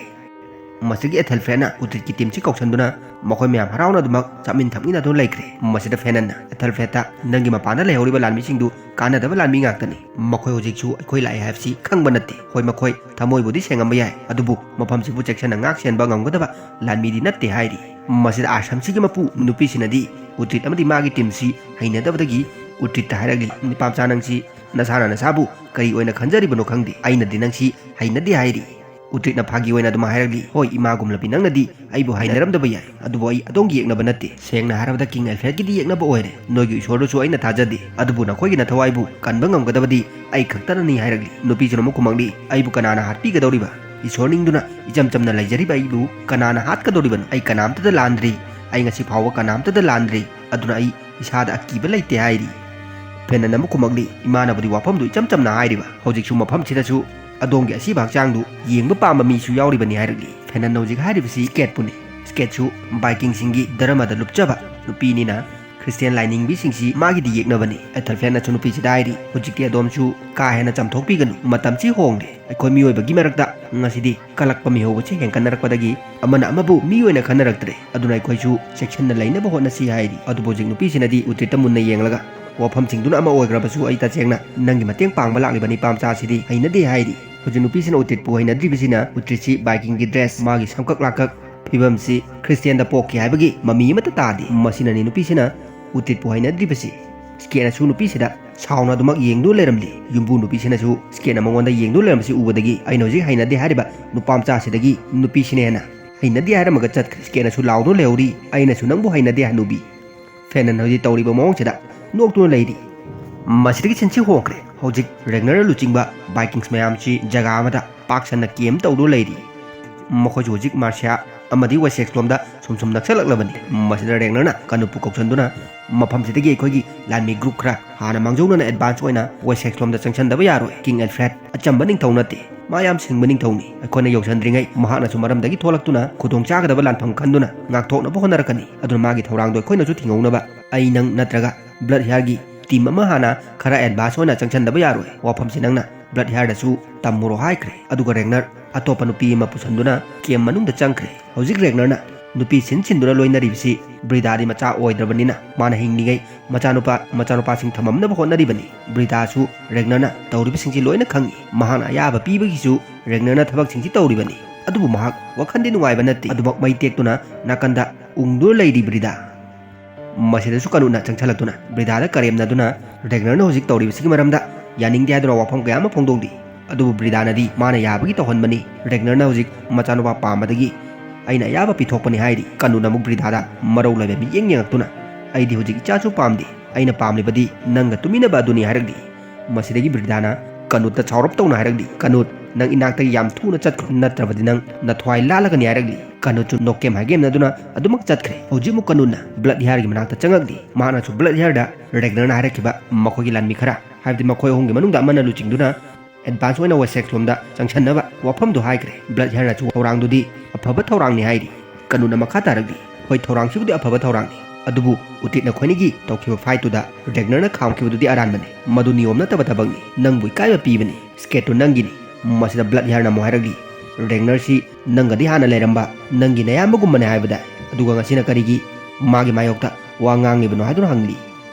ꯃꯁꯤꯒꯤ ꯑꯦꯊꯜꯐ꯭ꯔꯦꯗꯅ ꯎꯇ꯭ꯔꯤꯠꯀꯤ ꯇꯤꯝꯁꯤ ꯀꯧꯁꯟꯗꯨꯅ ꯃꯈꯣꯏ ꯃꯌꯥꯝ ꯍꯔꯥꯎꯅ ꯑꯗꯨꯃꯛ ꯆꯥꯃꯤꯟ ꯊꯛꯃꯤꯟꯅꯗꯨꯅ ꯂꯩꯈ꯭ꯔꯦ꯫ ꯃꯁꯤꯗ ꯐꯦꯅꯟꯅ ꯑꯦꯊꯜꯐ꯭ꯔꯦꯗꯇ, "ꯅꯪꯒꯤ ꯃꯄꯥꯟꯗ ꯂꯩꯍꯧꯔꯤꯕ ꯂꯥꯟꯃꯤꯁꯤꯡꯗꯨ ꯀꯥꯟꯅꯗꯕ ꯂꯥꯟꯃꯤ ꯉꯥꯛꯇꯅꯤ꯫ ꯃꯈꯣꯏ ꯍꯧꯖꯤꯛꯁꯨ ꯑꯩꯈꯣꯏ ꯂꯥꯛꯑꯦ ꯍꯥꯏꯕꯁꯤ ꯈꯪꯕ ꯅꯠꯇꯦ꯫ ꯍꯣꯏ, ꯃꯈꯣꯏ ꯊꯃꯣꯏꯕꯨꯗꯤ ꯁꯦꯡꯉꯝꯕ ꯌꯥꯏ, ꯑꯗꯨꯕꯨ ꯃꯐꯝꯁꯤꯕꯨ ꯆꯦꯛꯁꯤꯟꯅ ꯉꯥꯛ ꯁꯦꯟꯕ ꯉꯝꯒꯗꯕ ꯂꯥꯟꯃꯤꯗꯤ ꯅꯠꯇꯦ" ꯍꯥꯏꯔꯤ꯫ ꯃꯁꯤꯗ ꯑꯥꯁ꯭ꯔꯝꯁꯤꯒꯤ ꯃꯄꯨ ꯅꯨꯄꯤꯁꯤꯅꯗꯤ ꯎꯇ꯭ꯔꯤꯠ ꯑꯃꯗꯤ ꯃꯥꯒꯤ ꯇꯤꯝꯁꯤ ꯍꯩꯅꯗꯕꯗꯒꯤ ꯎꯇ꯭ꯔꯤꯠꯇ ꯍꯥꯏꯔꯛꯂꯤ, "ꯅꯤꯄꯥꯝꯆꯥ, ꯅꯪꯁꯤ ꯅꯁꯥꯅ ꯅꯁꯥꯕꯨ ꯀꯔꯤ ꯑꯣꯏꯅ ꯈꯟꯖꯔꯤꯕꯅꯣ ꯈꯪꯗꯦ꯫ ꯑꯩꯅꯗꯤ ꯅꯪꯁꯤ ꯍꯩꯅꯗꯦ" ꯍꯥꯏꯔꯤ꯫ ꯎꯇ꯭ꯔꯤꯠꯅ ꯐꯥꯒꯤ ꯑꯣꯏꯅ ꯑꯗꯨꯃꯥꯏ ꯍꯥꯏꯔꯛꯂꯤ, "ꯍꯣꯏ, ꯏꯃꯥꯒꯨꯝꯂꯕꯤ ꯅꯪꯅꯗꯤ ꯑꯩꯕꯨ ꯍꯩꯅꯔꯝꯗꯕ ꯌꯥꯏ, ꯑꯗꯨꯕꯨ ꯑꯩ ꯑꯗꯣꯝꯒꯤ ꯌꯦꯛꯅꯕ ꯅꯠꯇꯦ꯫ ꯁꯦꯡꯅ ꯍꯥꯏꯔꯕꯗ ꯀꯤꯡ ꯑꯦꯜꯐ꯭ꯔꯦꯗꯀꯤꯗꯤ ꯌꯦꯛꯅꯕ ꯑꯣꯏꯔꯦ꯫ ꯅꯣꯏꯒꯤ ꯏꯁꯣꯔꯗꯁꯨ ꯑꯩꯅ ꯊꯥꯖꯗꯦ, ꯑꯗꯨꯕꯨ ꯅꯈꯣꯏꯒꯤ ꯅꯊꯋꯥꯏꯕꯨ ꯀꯟꯕ ꯉꯝꯒꯗꯕꯗꯤ ꯑꯩ ꯈꯛꯇꯅꯅꯤ" ꯍꯥꯏꯔꯛꯂꯤ꯫ ꯅꯨꯄꯤꯁꯤꯅ ꯑꯃꯨꯛ ꯈꯨꯝꯃꯛꯂꯤ, "ꯑꯩꯕꯨ ꯀꯅꯥꯅ ꯍꯥꯠꯄꯤꯒꯗꯧꯔꯤꯕ? ꯏꯁꯣꯔ ꯅꯤꯡꯗꯨꯅ ꯏꯆꯝ ꯆꯝꯅ ꯂꯩꯖꯔꯤꯕ ꯑꯩꯕꯨ ꯀꯅꯥꯅ ꯍꯥꯠꯀꯗꯧꯔꯤꯕꯅꯣ? ꯑꯩ ꯀꯅꯥꯝꯇꯗ ꯂꯥꯟꯗ꯭ꯔꯤ꯫ ꯑꯩ ꯉꯁꯤ ꯐꯥꯎꯕ ꯀꯅꯥꯝꯇꯗ ꯂꯥꯟꯗ꯭ꯔꯤ꯫ ꯑꯗꯨꯅ ꯑꯩ ꯏꯁꯥꯗ ꯑꯀꯤꯕ ꯂꯩꯇꯦ" ꯍꯥꯏꯔꯤ꯫ ꯐꯦꯅꯟ ꯑꯃꯨꯛ ꯈꯨꯝꯃꯛꯂꯤ, "ꯏꯃꯥꯅꯕꯨꯗꯤ ꯋꯥꯐꯝꯗꯨ ꯏꯆꯝ ꯆꯝꯅ ꯍꯥꯏꯔꯤꯕ꯫ ꯍꯧꯖꯤꯛꯁꯨ ꯃꯐꯝꯁꯤꯗꯁꯨ ꯑꯗꯣꯝꯒꯤ ꯑꯁꯤꯕ ꯍꯛꯆꯥꯡꯗꯨ ꯌꯦꯡꯕ ꯄꯥꯝꯕ ꯃꯤꯁꯨ ꯌꯥꯎꯔꯤꯕꯅꯤ" ꯍꯥꯏꯔꯛꯂꯤ꯫ ꯐꯦꯅꯟꯅ ꯍꯧꯖꯤꯛ ꯍꯥꯏꯔꯤꯕꯁꯤ ꯀꯦꯠꯄꯨꯅꯤ꯫ ꯀꯦꯠꯁꯨ ꯚꯥꯏꯀꯤꯡꯁꯤꯡꯒꯤ ꯙꯔꯃꯗ ꯂꯨꯞꯆꯕ ꯅꯨꯄꯤꯅꯤꯅ ꯈ꯭ꯔꯤꯁꯇꯤꯌꯥꯟ ꯂꯥꯏꯅꯤꯡꯕꯤꯁꯤꯡꯁꯤ ꯃꯥꯒꯤꯗꯤ ꯌꯦꯛꯅꯕꯅꯤ꯫ ꯑꯦꯊꯦꯜꯐ꯭ꯔꯦꯗꯅꯁꯨ ꯅꯨꯄꯤꯁꯤꯗ ꯍꯥꯏꯔꯤ, "ꯍꯧꯖꯤꯛꯇꯤ ꯑꯗꯣꯝꯁꯨ ꯀꯥ ꯍꯦꯟꯅ ꯆꯥꯝꯊꯣꯛꯄꯤꯒꯅꯨ, ꯃꯇꯝꯁꯤ ꯍꯣꯡꯂꯦ꯫ ꯑꯩꯈꯣꯏ ꯃꯤꯑꯣꯏꯕꯒꯤ ꯃꯔꯛꯇ ꯉꯁꯤꯗꯤ ꯀꯜꯂꯛꯄ ꯃꯤꯍꯧꯕꯁꯤ ꯍꯦꯟꯒꯠꯅꯔꯛꯄꯗꯒꯤ ꯑꯃꯅ ꯑꯃꯕꯨ ꯃꯤ ꯑꯣꯏꯅ ꯈꯟꯅꯔꯛꯇ꯭ꯔꯦ꯫ ꯑꯗꯨꯅ ꯑꯩꯈꯣꯏꯁꯨ ꯆꯦꯛꯁꯤꯟꯅ ꯂꯩꯅꯕ ꯍꯣꯠꯅꯁꯤ" ꯍꯥꯏꯔꯤ꯫ ꯑꯗꯨꯕꯨ ꯍꯧꯖꯤꯛ ꯅꯨꯄꯤꯁꯤꯅꯗꯤ ꯎꯇ꯭ꯔꯤꯠꯇ ꯃꯨꯟꯅ ꯌꯦꯡꯂꯒ, "ꯋꯥꯐꯝꯁꯤꯡꯗꯨꯅ ꯑꯃ ꯑꯣꯏꯈ꯭ꯔꯕꯁꯨ, ꯑꯩ ꯇꯁꯦꯡꯅ ꯅꯪꯒꯤ ꯃꯇꯦꯡ ꯄꯥꯡꯕ ꯂꯥꯛꯂꯤꯕ ꯅꯤꯄꯥ ꯃꯆꯥꯁꯤꯗꯤ ꯍꯩꯅꯗꯦ" ꯍꯥꯏꯔꯤ꯫ ꯍꯧꯖꯤꯛ ꯅꯨꯄꯤꯁꯤꯅ ꯎꯇ꯭ꯔꯤꯠꯄꯨ ꯍꯩꯅꯗ꯭ꯔꯤꯕꯁꯤꯅ ꯎꯇ꯭ꯔꯤꯠꯁꯤ ꯕꯥꯏꯀꯤꯡꯒꯤ ꯗ꯭ꯔꯦꯁ, ꯃꯥꯒꯤ ꯁꯝꯀꯛ ꯂꯥꯀꯛ, ꯐꯤꯕꯝꯁꯤ ꯈ꯭ꯔꯤꯁꯇꯤꯌꯥꯟꯗ ꯄꯣꯛꯈꯤ ꯍꯥꯏꯕꯒꯤ ꯃꯃꯤ ꯑꯃꯠꯇ ꯇꯥꯗꯦ꯫ ꯃꯁꯤꯅꯅꯤ ꯅꯨꯄꯤꯁꯤꯅ ꯎꯇ꯭ꯔꯤꯠꯄꯨ ꯍꯩꯅꯗ꯭ꯔꯤꯕꯁꯤ꯫ ꯁ꯭ꯀꯦꯠꯅꯁꯨ ꯅꯨꯄꯤꯁꯤꯗ ꯁꯥꯎꯅ ꯑꯗꯨꯃꯛ ꯌꯦꯡꯗꯨꯅ ꯂꯩꯔꯝꯂꯤ꯫ ꯌꯨꯝꯕꯨ ꯅꯨꯄꯤꯁꯤꯅꯁꯨ ꯁ꯭ꯀꯦꯠꯅ ꯃꯉꯣꯟꯗ ꯌꯦꯡꯗꯨꯅ ꯂꯩꯔꯝꯕꯁꯤ ꯎꯕꯗꯒꯤ, "ꯑꯩꯅ ꯍꯧꯖꯤꯛ ꯍꯩꯅꯗꯦ ꯍꯥꯏꯔꯤꯕ ꯅꯨꯄꯥ ꯃꯆꯥꯁꯤꯗꯒꯤ ꯅꯨꯄꯤꯁꯤꯅ ꯍꯦꯟꯅ ꯍꯩꯅꯗꯦ" ꯍꯥꯏꯔꯝꯃꯒ ꯆꯠꯈ꯭ꯔꯦ꯫ ꯁ꯭ꯀꯦꯠꯅꯁꯨ ꯂꯥꯎꯗꯨꯅ ꯂꯩꯍꯧꯔꯤ, "ꯑꯩꯅꯁꯨ ꯅꯪꯕꯨ ꯍꯩꯅꯗꯦ, ꯍꯅꯨꯕꯤ"꯫ ꯐꯦꯅꯟ ꯍꯧꯖꯤꯛ ꯇꯧꯔꯤꯕ ꯃꯑꯣꯡꯁꯤꯗ ꯅꯣꯛꯇꯨꯅ ꯂꯩꯔꯤ꯫ ꯃꯁꯤꯗꯒꯤ ꯁꯤꯟꯁꯤ ꯍꯣꯡꯈ꯭ꯔꯦ꯫ ꯍꯧꯖꯤꯛ ꯔꯦꯒꯅꯔ ꯂꯨꯆꯤꯡꯕ ꯕꯥꯏꯀꯤꯡꯁ ꯃꯌꯥꯝꯁꯤ ꯖꯒꯥ ꯑꯃꯗ ꯄꯥꯛ ꯁꯟꯅ ꯀꯦꯝ ꯇꯧꯗꯨꯅ ꯂꯩꯔꯤ꯫ ꯃꯈꯣꯏꯁꯨ ꯍꯧꯖꯤꯛ ꯃꯥꯔꯁꯤꯌꯥ ꯑꯃꯗꯤ ꯋꯦꯁꯦꯛꯁ ꯂꯣꯝꯗ ꯁꯨꯝ ꯁꯨꯝ ꯅꯛꯁꯜꯂꯛꯂꯕꯅꯤ꯫ ꯃꯁꯤꯗ ꯔꯦꯒꯅꯔꯅ ꯀꯅꯨꯠꯄꯨ ꯀꯧꯁꯟꯗꯨꯅ, "ꯃꯐꯝꯁꯤꯗꯒꯤ ꯑꯩꯈꯣꯏꯒꯤ ꯂꯥꯟꯃꯤ ꯒ꯭ꯔꯨꯞ ꯈꯔ ꯍꯥꯟꯅ ꯃꯥꯡꯖꯧꯅꯅ ꯑꯦꯗꯚꯥꯟꯁ ꯑꯣꯏꯅ ꯋꯦꯁꯦꯛꯁ ꯂꯣꯝꯗ ꯆꯪꯁꯟꯗꯕ ꯌꯥꯔꯣꯏ꯫ ꯀꯤꯡ ꯑꯦꯜꯐ꯭ꯔꯦꯗ ꯑꯆꯝꯕ ꯅꯤꯡꯊꯧ ꯅꯠꯇꯦ, ꯃꯥ ꯌꯥꯝ ꯁꯤꯡꯕ ꯅꯤꯡꯊꯧꯅꯤ꯫ ꯑꯩꯈꯣꯏꯅ ꯌꯧꯁꯟꯗ꯭ꯔꯤꯉꯩ ꯃꯍꯥꯛꯅꯁꯨ ꯃꯔꯝꯗꯒꯤ ꯊꯣꯛꯂꯛꯇꯨꯅ ꯈꯨꯗꯣꯡ ꯆꯥꯒꯗꯕ ꯂꯥꯟꯐꯝ ꯈꯟꯗꯨꯅ ꯉꯥꯛꯊꯣꯛꯅꯕ ꯍꯣꯠꯅꯔꯛꯀꯅꯤ꯫ ꯑꯗꯨꯅ ꯃꯥꯒꯤ ꯊꯧꯔꯥꯡꯗꯣ ꯑꯩꯈꯣꯏꯅꯁꯨ ꯊꯤꯡꯍꯧꯅꯕ ꯑꯩ, ꯅꯪ ꯅꯠꯇ꯭ꯔꯒ ꯕ꯭ꯂꯠ ꯍꯤꯌꯥꯔꯒꯤ ꯇꯤꯝ ꯑꯃ ꯍꯥꯟꯅ ꯈꯔ ꯑꯦꯗꯚꯥꯟꯁ ꯑꯣꯏꯅ ꯆꯪꯁꯟꯗꯕ ꯌꯥꯔꯣꯏ꯫ ꯋꯥꯐꯝꯁꯤ ꯅꯪꯅ ꯕ꯭ꯂꯠ ꯍꯤꯌꯥꯔꯗꯁꯨ ꯇꯝꯃꯨꯔꯣ" ꯍꯥꯏꯈ꯭ꯔꯦ꯫ ꯑꯗꯨꯒ ꯔꯦꯒꯅꯔ ꯑꯇꯣꯞꯄ ꯅꯨꯄꯤ ꯑꯃ ꯄꯨꯁꯟꯗꯨꯅ ꯀꯦꯝ ꯃꯅꯨꯡꯗ ꯆꯪꯈ꯭ꯔꯦ꯫ ꯍꯧꯖꯤꯛ ꯔꯦꯒꯅꯔꯅ ꯅꯨꯄꯤ ꯁꯤꯟ ꯁꯤꯟꯗꯨꯅ ꯂꯣꯏꯅꯔꯤꯕꯁꯤ ꯕ꯭ꯔꯤꯗꯥꯗꯤ ꯃꯆꯥ ꯑꯣꯏꯗ꯭ꯔꯕꯅꯤꯅ ꯃꯥꯅ ꯍꯤꯡꯂꯤꯉꯩ ꯃꯆꯥꯅꯨꯄꯥ, ꯃꯆꯥꯅꯨꯄꯥꯁꯤꯡ ꯊꯝꯃꯝꯅꯕ ꯍꯣꯠꯅꯔꯤꯕꯅꯤ꯫ ꯕ꯭ꯔꯤꯗꯥꯁꯨ ꯔꯦꯒꯅꯔꯅ ꯇꯧꯔꯤꯕꯁꯤꯡꯁꯤ ꯂꯣꯏꯅ ꯈꯪꯏ꯫ ꯃꯍꯥꯛꯅ ꯑꯌꯥꯕ ꯄꯤꯕꯒꯤꯁꯨ ꯔꯦꯒꯅꯔꯅ ꯊꯕꯛꯁꯤꯡꯁꯤ ꯇꯧꯔꯤꯕꯅꯤ꯫ ꯑꯗꯨꯕꯨ ꯃꯍꯥꯛ ꯋꯥꯈꯜꯗꯤ ꯅꯨꯡꯉꯥꯏꯕ ꯅꯠꯇꯦ꯫ ꯑꯗꯨꯃꯛ ꯃꯩ ꯇꯦꯛꯇꯨꯅ ꯅꯥꯀꯟꯗ ꯎꯪꯗꯨꯅ ꯂꯩꯔꯤ ꯕ꯭ꯔꯤꯗꯥ꯫ ꯃꯁꯤꯗꯁꯨ ꯀꯅꯨꯠꯅ ꯆꯪꯁꯤꯜꯂꯛꯇꯨꯅ ꯕ꯭ꯔꯤꯗꯥꯗ ꯀꯔꯦꯝꯅꯗꯨꯅ ꯔꯦꯒꯅꯔꯅ ꯍꯧꯖꯤꯛ ꯇꯧꯔꯤꯕꯁꯤꯒꯤ ꯃꯔꯝꯗ ꯌꯥꯅꯤꯡꯗꯦ ꯍꯥꯏꯗꯨꯅ ꯋꯥꯐꯝ ꯀꯌꯥ ꯑꯃ ꯐꯣꯡꯗꯣꯛꯂꯤ꯫ ꯑꯗꯨꯕꯨ ꯕ꯭ꯔꯤꯗꯥꯅꯗꯤ ꯃꯥꯅ ꯌꯥꯕꯒꯤ ꯇꯧꯍꯟꯕꯅꯤ, ꯔꯦꯒꯅꯔꯅ ꯍꯧꯖꯤꯛ ꯃꯆꯥꯅꯨꯄꯥ ꯄꯥꯝꯕꯗꯒꯤ ꯑꯩꯅ ꯑꯌꯥꯕ ꯄꯤꯊꯣꯛꯄꯅꯤ ꯍꯥꯏꯔꯤ꯫ ꯀꯅꯨꯠꯅ ꯑꯃꯨꯛ ꯕ꯭ꯔꯤꯗꯥꯗ ꯃꯔꯧ ꯂꯩꯕ ꯃꯤꯠꯌꯦꯡ ꯌꯦꯡꯉꯛꯇꯨꯅ, "ꯑꯩꯗꯤ ꯍꯧꯖꯤꯛ ꯏꯆꯥꯁꯨ ꯄꯥꯝꯗꯦ, ꯑꯩꯅ ꯄꯥꯝꯂꯤꯕꯗꯤ ꯅꯪꯒ ꯇꯨꯃꯤꯟꯅꯕ ꯑꯗꯨꯅꯤ" ꯍꯥꯏꯔꯛꯂꯤ꯫ ꯃꯁꯤꯗꯒꯤ ꯕ꯭ꯔꯤꯗꯥꯅ ꯀꯅꯨꯠꯇ ꯁꯥꯎꯔꯞ ꯇꯧꯅ ꯍꯥꯏꯔꯛꯂꯤ, "ꯀꯅꯨꯠ, ꯅꯪ ꯏꯅꯥꯛꯇꯒꯤ ꯌꯥꯝ ꯊꯨꯅ ꯆꯠꯈ꯭ꯔꯣ, ꯅꯠꯇ꯭ꯔꯕꯗꯤ ꯅꯪ ꯅꯊ꯭ꯋꯥꯏ ꯂꯥꯜꯂꯒꯅꯤ" ꯍꯥꯏꯔꯛꯂꯤ꯫ ꯀꯅꯨꯠꯁꯨ ꯅꯣꯛꯀꯦꯝ ꯍꯥꯏꯒꯦꯝꯅꯗꯨꯅ ꯑꯗꯨꯃꯛ ꯆꯠꯈ꯭ꯔꯦ꯫ ꯍꯧꯖꯤꯛ ꯑꯃꯨꯛ ꯀꯅꯨꯠꯅ ꯕ꯭ꯂꯠ ꯍꯤꯌꯥꯔꯒꯤ ꯃꯅꯥꯛꯇ ꯆꯪꯉꯛꯂꯤ꯫ ꯃꯍꯥꯛꯅꯁꯨ ꯕ꯭ꯂꯠ ꯍꯤꯌꯥꯔꯗ ꯔꯦꯒꯅꯔꯅ ꯍꯥꯏꯔꯛꯈꯤꯕ ꯃꯈꯣꯏꯒꯤ ꯂꯥꯟꯃꯤ ꯈꯔ, ꯍꯥꯏꯕꯗꯤ ꯃꯈꯣꯏ ꯑꯍꯨꯝꯒꯤ ꯃꯅꯨꯡꯗ ꯑꯃꯅ ꯂꯨꯆꯤꯡꯗꯨꯅ ꯑꯦꯗꯚꯥꯟꯁ ꯑꯣꯏꯅ ꯋꯦꯁꯦꯛꯁ ꯂꯣꯝꯗ ꯆꯪꯁꯟꯅꯕ ꯋꯥꯐꯝꯗꯨ ꯍꯥꯏꯈ꯭ꯔꯦ꯫ ꯕ꯭ꯂꯠ ꯍꯤꯌꯥꯔꯅꯁꯨ ꯊꯧꯔꯥꯡꯗꯨꯗꯤ ꯑꯐꯕ ꯊꯧꯔꯥꯡꯅꯤ ꯍꯥꯏꯔꯤ꯫ ꯀꯅꯨꯠꯅ ꯃꯈꯥ ꯇꯥꯔꯛꯂꯤ, "ꯍꯣꯏ, ꯊꯧꯔꯥꯡꯁꯤꯕꯨꯗꯤ ꯑꯐꯕ ꯊꯧꯔꯥꯡꯅꯤ, ꯑꯗꯨꯕꯨ ꯎꯇꯤꯠꯅ ꯑꯩꯈꯣꯏꯅꯤꯒꯤ ꯇꯧꯈꯤꯕ ꯐꯥꯏꯠꯇꯨꯗ ꯔꯦꯒꯅꯔꯅ ꯈꯥꯝꯈꯤꯕꯗꯨꯗꯤ ꯑꯔꯥꯟꯕꯅꯤ꯫ ꯃꯗꯨ ꯅꯤꯌꯣꯝ ꯅꯠꯇꯕ ꯊꯕꯛꯅꯤ꯫ ꯅꯪꯕꯨ ꯏꯀꯥꯏꯕ ꯄꯤꯕꯅꯤ꯫ ꯁ꯭ꯀꯦꯠꯇꯨ ꯅꯪꯒꯤꯅꯤ꯫ ꯃꯁꯤꯗ ꯕ꯭ꯂꯠ ꯍꯤꯌꯥꯔꯅ ꯑꯃꯨꯛ ꯍꯥꯏꯔꯛꯂꯤ, "ꯔꯦꯒꯅꯔꯁꯤ ꯅꯪꯒꯗꯤ ꯍꯥꯟꯅ ꯂꯩꯔꯝꯕ ꯅꯪꯒꯤ ꯅꯌꯥꯝꯕꯒꯨꯝꯕꯅꯦ ꯍꯥꯏꯕꯗ, ꯑꯗꯨꯒ ꯉꯁꯤꯅ ꯀꯔꯤꯒꯤ ꯃꯥꯒꯤ ꯃꯥꯌꯣꯛꯇ ꯋꯥ ꯉꯥꯡꯂꯤꯕꯅꯣ?" ꯍꯥꯏꯗꯨꯅ ꯍꯪꯂꯤ꯫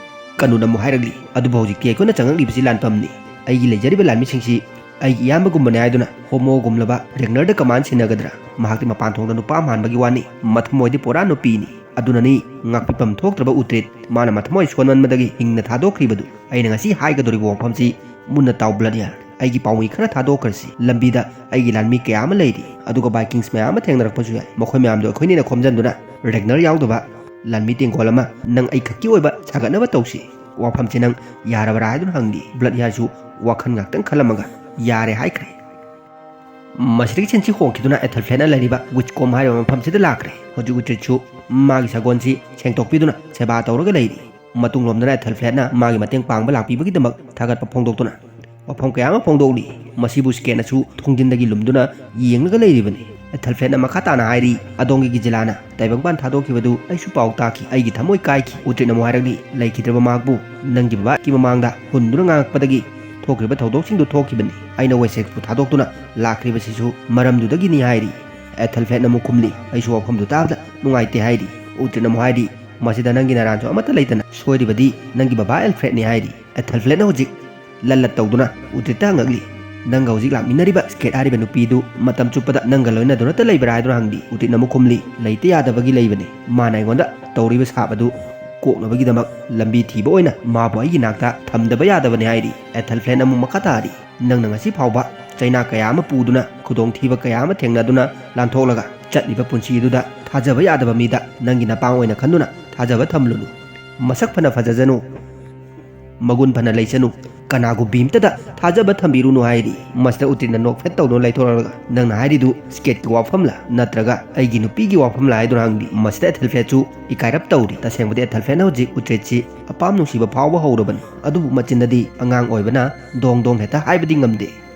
ꯀꯅꯨꯅ ꯑꯃꯨꯛ ꯍꯥꯏꯔꯛꯂꯤ, "ꯑꯗꯨꯕꯨ ꯍꯧꯖꯤꯛꯇꯤ ꯑꯩꯈꯣꯏꯅ ꯆꯪꯉꯛꯂꯤꯕꯁꯤ ꯂꯥꯟꯐꯝꯅꯤ꯫ ꯑꯩꯒꯤ ꯂꯩꯖꯔꯤꯕ ꯂꯥꯟꯃꯤꯁꯤꯡꯁꯤ ꯑꯩꯒꯤ ꯏꯌꯥꯝꯕꯒꯨꯝꯕꯅꯤ ꯍꯥꯏꯗꯨꯅ ꯍꯣꯃꯣꯒꯨꯝꯂꯕ ꯔꯦꯒꯅꯔꯗ ꯀꯃꯥꯟ ꯁꯤꯟꯅꯒꯗ꯭ꯔꯥ? ꯃꯍꯥꯛꯇꯤ ꯃꯄꯥꯟ ꯊꯣꯡꯗ ꯅꯨꯄꯥ ꯑꯃ ꯍꯥꯟꯕꯒꯤ ꯋꯥꯅꯤ, ꯃꯊꯃꯣꯏꯗꯤ ꯄꯨꯔꯥ ꯅꯨꯄꯤꯅꯤ꯫ ꯑꯗꯨꯅꯅꯤ ꯉꯥꯛꯄꯤꯐꯝ ꯊꯣꯛꯇ꯭ꯔꯕ ꯎꯇ꯭ꯔꯤꯠ ꯃꯥꯅ ꯃꯊꯃꯣꯏ ꯁꯣꯟꯃꯟꯕꯗꯒꯤ ꯍꯤꯡꯅ ꯊꯥꯗꯣꯛꯈ꯭ꯔꯤꯕꯗꯨ꯫ ꯑꯩꯅ ꯉꯁꯤ ꯍꯥꯏꯒꯗꯧꯔꯤꯕ ꯋꯥꯐꯝꯁꯤ ꯃꯨꯟꯅ ꯇꯥꯎ ꯕ꯭ꯂꯠ ꯍꯤꯌꯥꯔ꯫ ꯑꯩꯒꯤ ꯄꯥꯎꯃꯤ ꯈꯔ ꯊꯥꯗꯣꯛꯈ꯭ꯔꯁꯤ꯫ ꯂꯝꯕꯤꯗ ꯑꯩꯒꯤ ꯂꯥꯟꯃꯤ ꯀꯌꯥ ꯑꯃ ꯂꯩꯔꯤ, ꯑꯗꯨꯒ ꯕꯥꯏꯀꯤꯡꯁ ꯃꯌꯥꯝ ꯑꯃ ꯊꯦꯡꯅꯔꯛꯄꯁꯨ ꯌꯥꯏ꯫ ꯃꯈꯣꯏ ꯃꯌꯥꯝꯗꯣ ꯑꯩꯈꯣꯏꯅꯤꯅ ꯈꯣꯝꯖꯤꯟꯗꯨꯅ ꯔꯦꯒꯅꯔ ꯌꯥꯎꯗꯕ ꯂꯥꯟꯃꯤ ꯇꯦꯡꯒꯣꯜ ꯑꯃ ꯅꯪ ꯑꯩ ꯈꯛꯀꯤ ꯑꯣꯏꯕ ꯁꯥꯒꯠꯅꯕ ꯇꯧꯁꯤ꯫ ꯋꯥꯐꯝꯁꯤ ꯅꯪ ꯌꯥꯔꯕ꯭ꯔꯥ?" ꯍꯥꯏꯗꯨꯅ ꯍꯪꯂꯤ꯫ ꯕ꯭ꯂꯠ ꯍꯤꯌꯥꯔꯁꯨ ꯋꯥꯈꯜ ꯉꯥꯛꯇꯪ ꯈꯜꯂꯝꯃꯒ "ꯌꯥꯔꯦ" ꯍꯥꯏꯈ꯭ꯔꯦ꯫ ꯃꯁꯤꯗꯒꯤ ꯁꯤꯟꯁꯤ ꯍꯣꯡꯈꯤꯗꯨꯅ ꯑꯦꯊꯜꯐ꯭ꯔꯦꯠꯅ ꯂꯩꯔꯤꯕ ꯋꯤꯆꯀꯣꯝ ꯍꯥꯏꯔꯤꯕ ꯃꯐꯝꯁꯤꯗ ꯂꯥꯛꯈ꯭ꯔꯦ꯫ ꯍꯧꯖꯤꯛ ꯎꯇ꯭ꯔꯤꯠꯁꯨ ꯃꯥꯒꯤ ꯁꯒꯣꯜꯁꯤ ꯁꯦꯡꯗꯣꯛꯄꯤꯗꯨꯅ ꯁꯦꯕꯥ ꯇꯧꯔꯒ ꯂꯩꯔꯤ꯫ ꯃꯇꯨꯡꯂꯣꯝꯗꯅ ꯑꯦꯊꯜꯐ꯭ꯔꯦꯠꯅ ꯃꯥꯒꯤ ꯃꯇꯦꯡ ꯄꯥꯡꯕ ꯂꯥꯛꯄꯤꯕꯒꯤꯗꯃꯛ ꯊꯥꯒꯠꯄ ꯐꯣꯡꯗꯣꯛꯇꯨꯅ ꯋꯥꯐꯝ ꯀꯌꯥ ꯑꯃ ꯐꯣꯡꯗꯣꯛꯂꯤ꯫ ꯃꯁꯤꯕꯨ ꯁ꯭ꯀꯦꯠꯅꯁꯨ ꯊꯣꯡꯖꯤꯟꯗꯒꯤ ꯂꯨꯝꯗꯨꯅ ꯌꯦꯡꯂꯒ ꯂꯩꯔꯤꯕꯅꯤ꯫ ꯑꯦꯊꯜꯐ꯭ꯔꯦꯠꯅ ꯃꯈꯥ ꯇꯥꯅ ꯍꯥꯏꯔꯤ, "ꯑꯗꯣꯝꯒꯤ ꯒꯤꯖꯤꯂꯥꯅ ꯇꯥꯏꯕꯪꯄꯥꯟ ꯊꯥꯗꯣꯛꯈꯤꯕꯗꯨ ꯑꯩꯁꯨ ꯄꯥꯎ ꯇꯥꯈꯤ꯫ ꯑꯩꯒꯤ ꯊꯃꯣꯏ ꯀꯥꯏꯈꯤ꯫ ꯎꯇ꯭ꯔꯤꯠꯅ ꯑꯃꯨꯛ ꯍꯥꯏꯔꯛꯂꯤ, ꯂꯩꯈꯤꯗ꯭ꯔꯕ ꯃꯍꯥꯛꯄꯨ ꯅꯪꯒꯤ ꯕꯕꯥꯒꯤ ꯃꯃꯥꯡꯗ ꯍꯨꯟꯗꯨꯅ ꯉꯥꯡꯉꯛꯄꯗꯒꯤ ꯊꯣꯛꯈ꯭ꯔꯤꯕ ꯊꯧꯗꯣꯛꯁꯤꯡꯗꯨ ꯊꯣꯛꯈꯤꯕꯅꯤ꯫ ꯑꯩꯅ ꯋꯦꯁꯦꯛꯄꯨ ꯊꯥꯗꯣꯛꯇꯨꯅ ꯂꯥꯛꯈ꯭ꯔꯤꯕꯁꯤꯁꯨ ꯃꯔꯝꯗꯨꯗꯒꯤꯅꯤ" ꯍꯥꯏꯔꯤ꯫ ꯑꯦꯊꯜꯐ꯭ꯔꯦꯠꯅ ꯑꯃꯨꯛ ꯈꯨꯝꯂꯤ, "ꯑꯩꯁꯨ ꯋꯥꯐꯝꯗꯨ ꯇꯥꯕꯗ ꯅꯨꯡꯉꯥꯏꯇꯦ" ꯍꯥꯏꯔꯤ꯫ ꯎꯇ꯭ꯔꯤꯠꯅ ꯑꯃꯨꯛ ꯍꯥꯏꯔꯤ, "ꯃꯁꯤꯗ ꯅꯪꯒꯤ ꯅꯔꯥꯟꯁꯨ ꯑꯃꯠꯇ ꯂꯩꯇꯅ ꯁꯣꯏꯔꯤꯕꯗꯤ ꯅꯪꯒꯤ ꯕꯕꯥ ꯑꯦꯜꯐ꯭ꯔꯦꯠꯅꯤ" ꯍꯥꯏꯔꯤ꯫ ꯑꯦꯊꯜꯐ꯭ꯔꯦꯠꯅ ꯍꯧꯖꯤꯛ ꯂꯜꯂꯠ ꯇꯧꯗꯨꯅ ꯎꯇ꯭ꯔꯤꯠꯇ ꯍꯪꯉꯛꯂꯤ, "ꯅꯪꯒ ꯍꯧꯖꯤꯛ ꯂꯥꯛꯃꯤꯟꯅꯔꯤꯕ ꯁ꯭ꯀꯦꯠ ꯍꯥꯏꯔꯤꯕ ꯅꯨꯄꯤꯗꯨ ꯃꯇꯝ ꯆꯨꯞꯄꯗ ꯅꯪꯒ ꯂꯣꯏꯅꯗꯨꯅꯇ ꯂꯩꯕ꯭ꯔꯥ?" ꯍꯥꯏꯗꯨꯅ ꯍꯪꯂꯤ꯫ ꯎꯇ꯭ꯔꯤꯠꯅ ꯑꯃꯨꯛ ꯈꯨꯝꯂꯤ, "ꯂꯩꯇ ꯌꯥꯗꯕꯒꯤ ꯂꯩꯕꯅꯤ꯫ ꯃꯥꯅ ꯑꯩꯉꯣꯟꯗ ꯇꯧꯔꯤꯕ ꯁꯥꯞ ꯑꯗꯨ ꯀꯣꯛꯅꯕꯒꯤꯗꯃꯛ ꯂꯝꯕꯤ ꯊꯤꯕ ꯑꯣꯏꯅ ꯃꯥꯕꯨ ꯑꯩꯒꯤ ꯅꯥꯛꯇ ꯊꯝꯗꯕ ꯌꯥꯗꯕꯅꯤ" ꯍꯥꯏꯔꯤ꯫ ꯑꯦꯊꯜꯐ꯭ꯔꯦꯠꯅ ꯑꯃꯨꯛ ꯃꯈꯥ ꯇꯥꯔꯤ, "ꯅꯪꯅ ꯉꯁꯤ ꯐꯥꯎꯕ ꯆꯩꯅꯥ ꯀꯌꯥ ꯑꯃ ꯄꯨꯗꯨꯅ, ꯈꯨꯗꯣꯡꯊꯤꯕ ꯀꯌꯥ ꯑꯃ ꯊꯦꯡꯅꯗꯨꯅ ꯂꯥꯟꯊꯣꯛꯂꯒ ꯆꯠꯂꯤꯕ ꯄꯨꯟꯁꯤ ꯑꯗꯨꯗ ꯊꯥꯖꯕ ꯌꯥꯗꯕ ꯃꯤꯗ ꯅꯪꯒꯤ ꯅꯄꯥꯡ ꯑꯣꯏꯅ ꯈꯟꯗꯨꯅ ꯊꯥꯖꯕ ꯊꯝꯂꯨꯅꯨ꯫ ꯃꯁꯛ ꯐꯅ ꯐꯖꯖꯅꯨ, ꯃꯒꯨꯟ ꯐꯅ ꯂꯩꯁꯅꯨ, ꯀꯅꯥꯒꯨꯝꯕꯤ ꯑꯃꯇꯗ ꯊꯥꯖꯕ ꯊꯝꯕꯤꯔꯨꯅꯨ" ꯍꯥꯏꯔꯤ꯫ ꯃꯁꯤꯗ ꯎꯇ꯭ꯔꯤꯠꯅ ꯅꯣꯛꯐꯦꯠ ꯇꯧꯗꯨꯅ ꯂꯩꯊꯣꯔꯛꯂꯒ, "ꯅꯪꯅ ꯍꯥꯏꯔꯤꯗꯨ ꯁ꯭ꯀꯦꯠꯀꯤ ꯋꯥꯐꯝꯂꯥ ꯅꯠꯇ꯭ꯔꯒ ꯑꯩꯒꯤ ꯅꯨꯄꯤꯒꯤ ꯋꯥꯐꯝꯂꯥ?" ꯍꯥꯏꯗꯨꯅ ꯍꯪꯂꯤ꯫ ꯃꯁꯤꯗ ꯑꯦꯊꯜꯐ꯭ꯔꯦꯠꯁꯨ ꯏꯀꯥꯏꯔꯞ ꯇꯧꯔꯤ꯫ ꯇꯁꯦꯡꯕꯗꯤ ꯑꯦꯊꯜꯐ꯭ꯔꯦꯠꯅ ꯍꯧꯖꯤꯛ ꯎꯇ꯭ꯔꯤꯠꯁꯤ ꯑꯄꯥꯝ ꯅꯨꯡꯁꯤꯕ ꯐꯥꯎꯕ ꯍꯧꯔꯕꯅꯤ, ꯑꯗꯨꯕꯨ ꯃꯆꯤꯟꯗꯗꯤ ꯑꯉꯥꯡ ꯑꯣꯏꯕꯅ ꯗꯣꯡ ꯗꯣꯡ ꯍꯦꯛꯇ ꯍꯥꯏꯕꯗꯤ ꯉꯝꯗꯦ꯫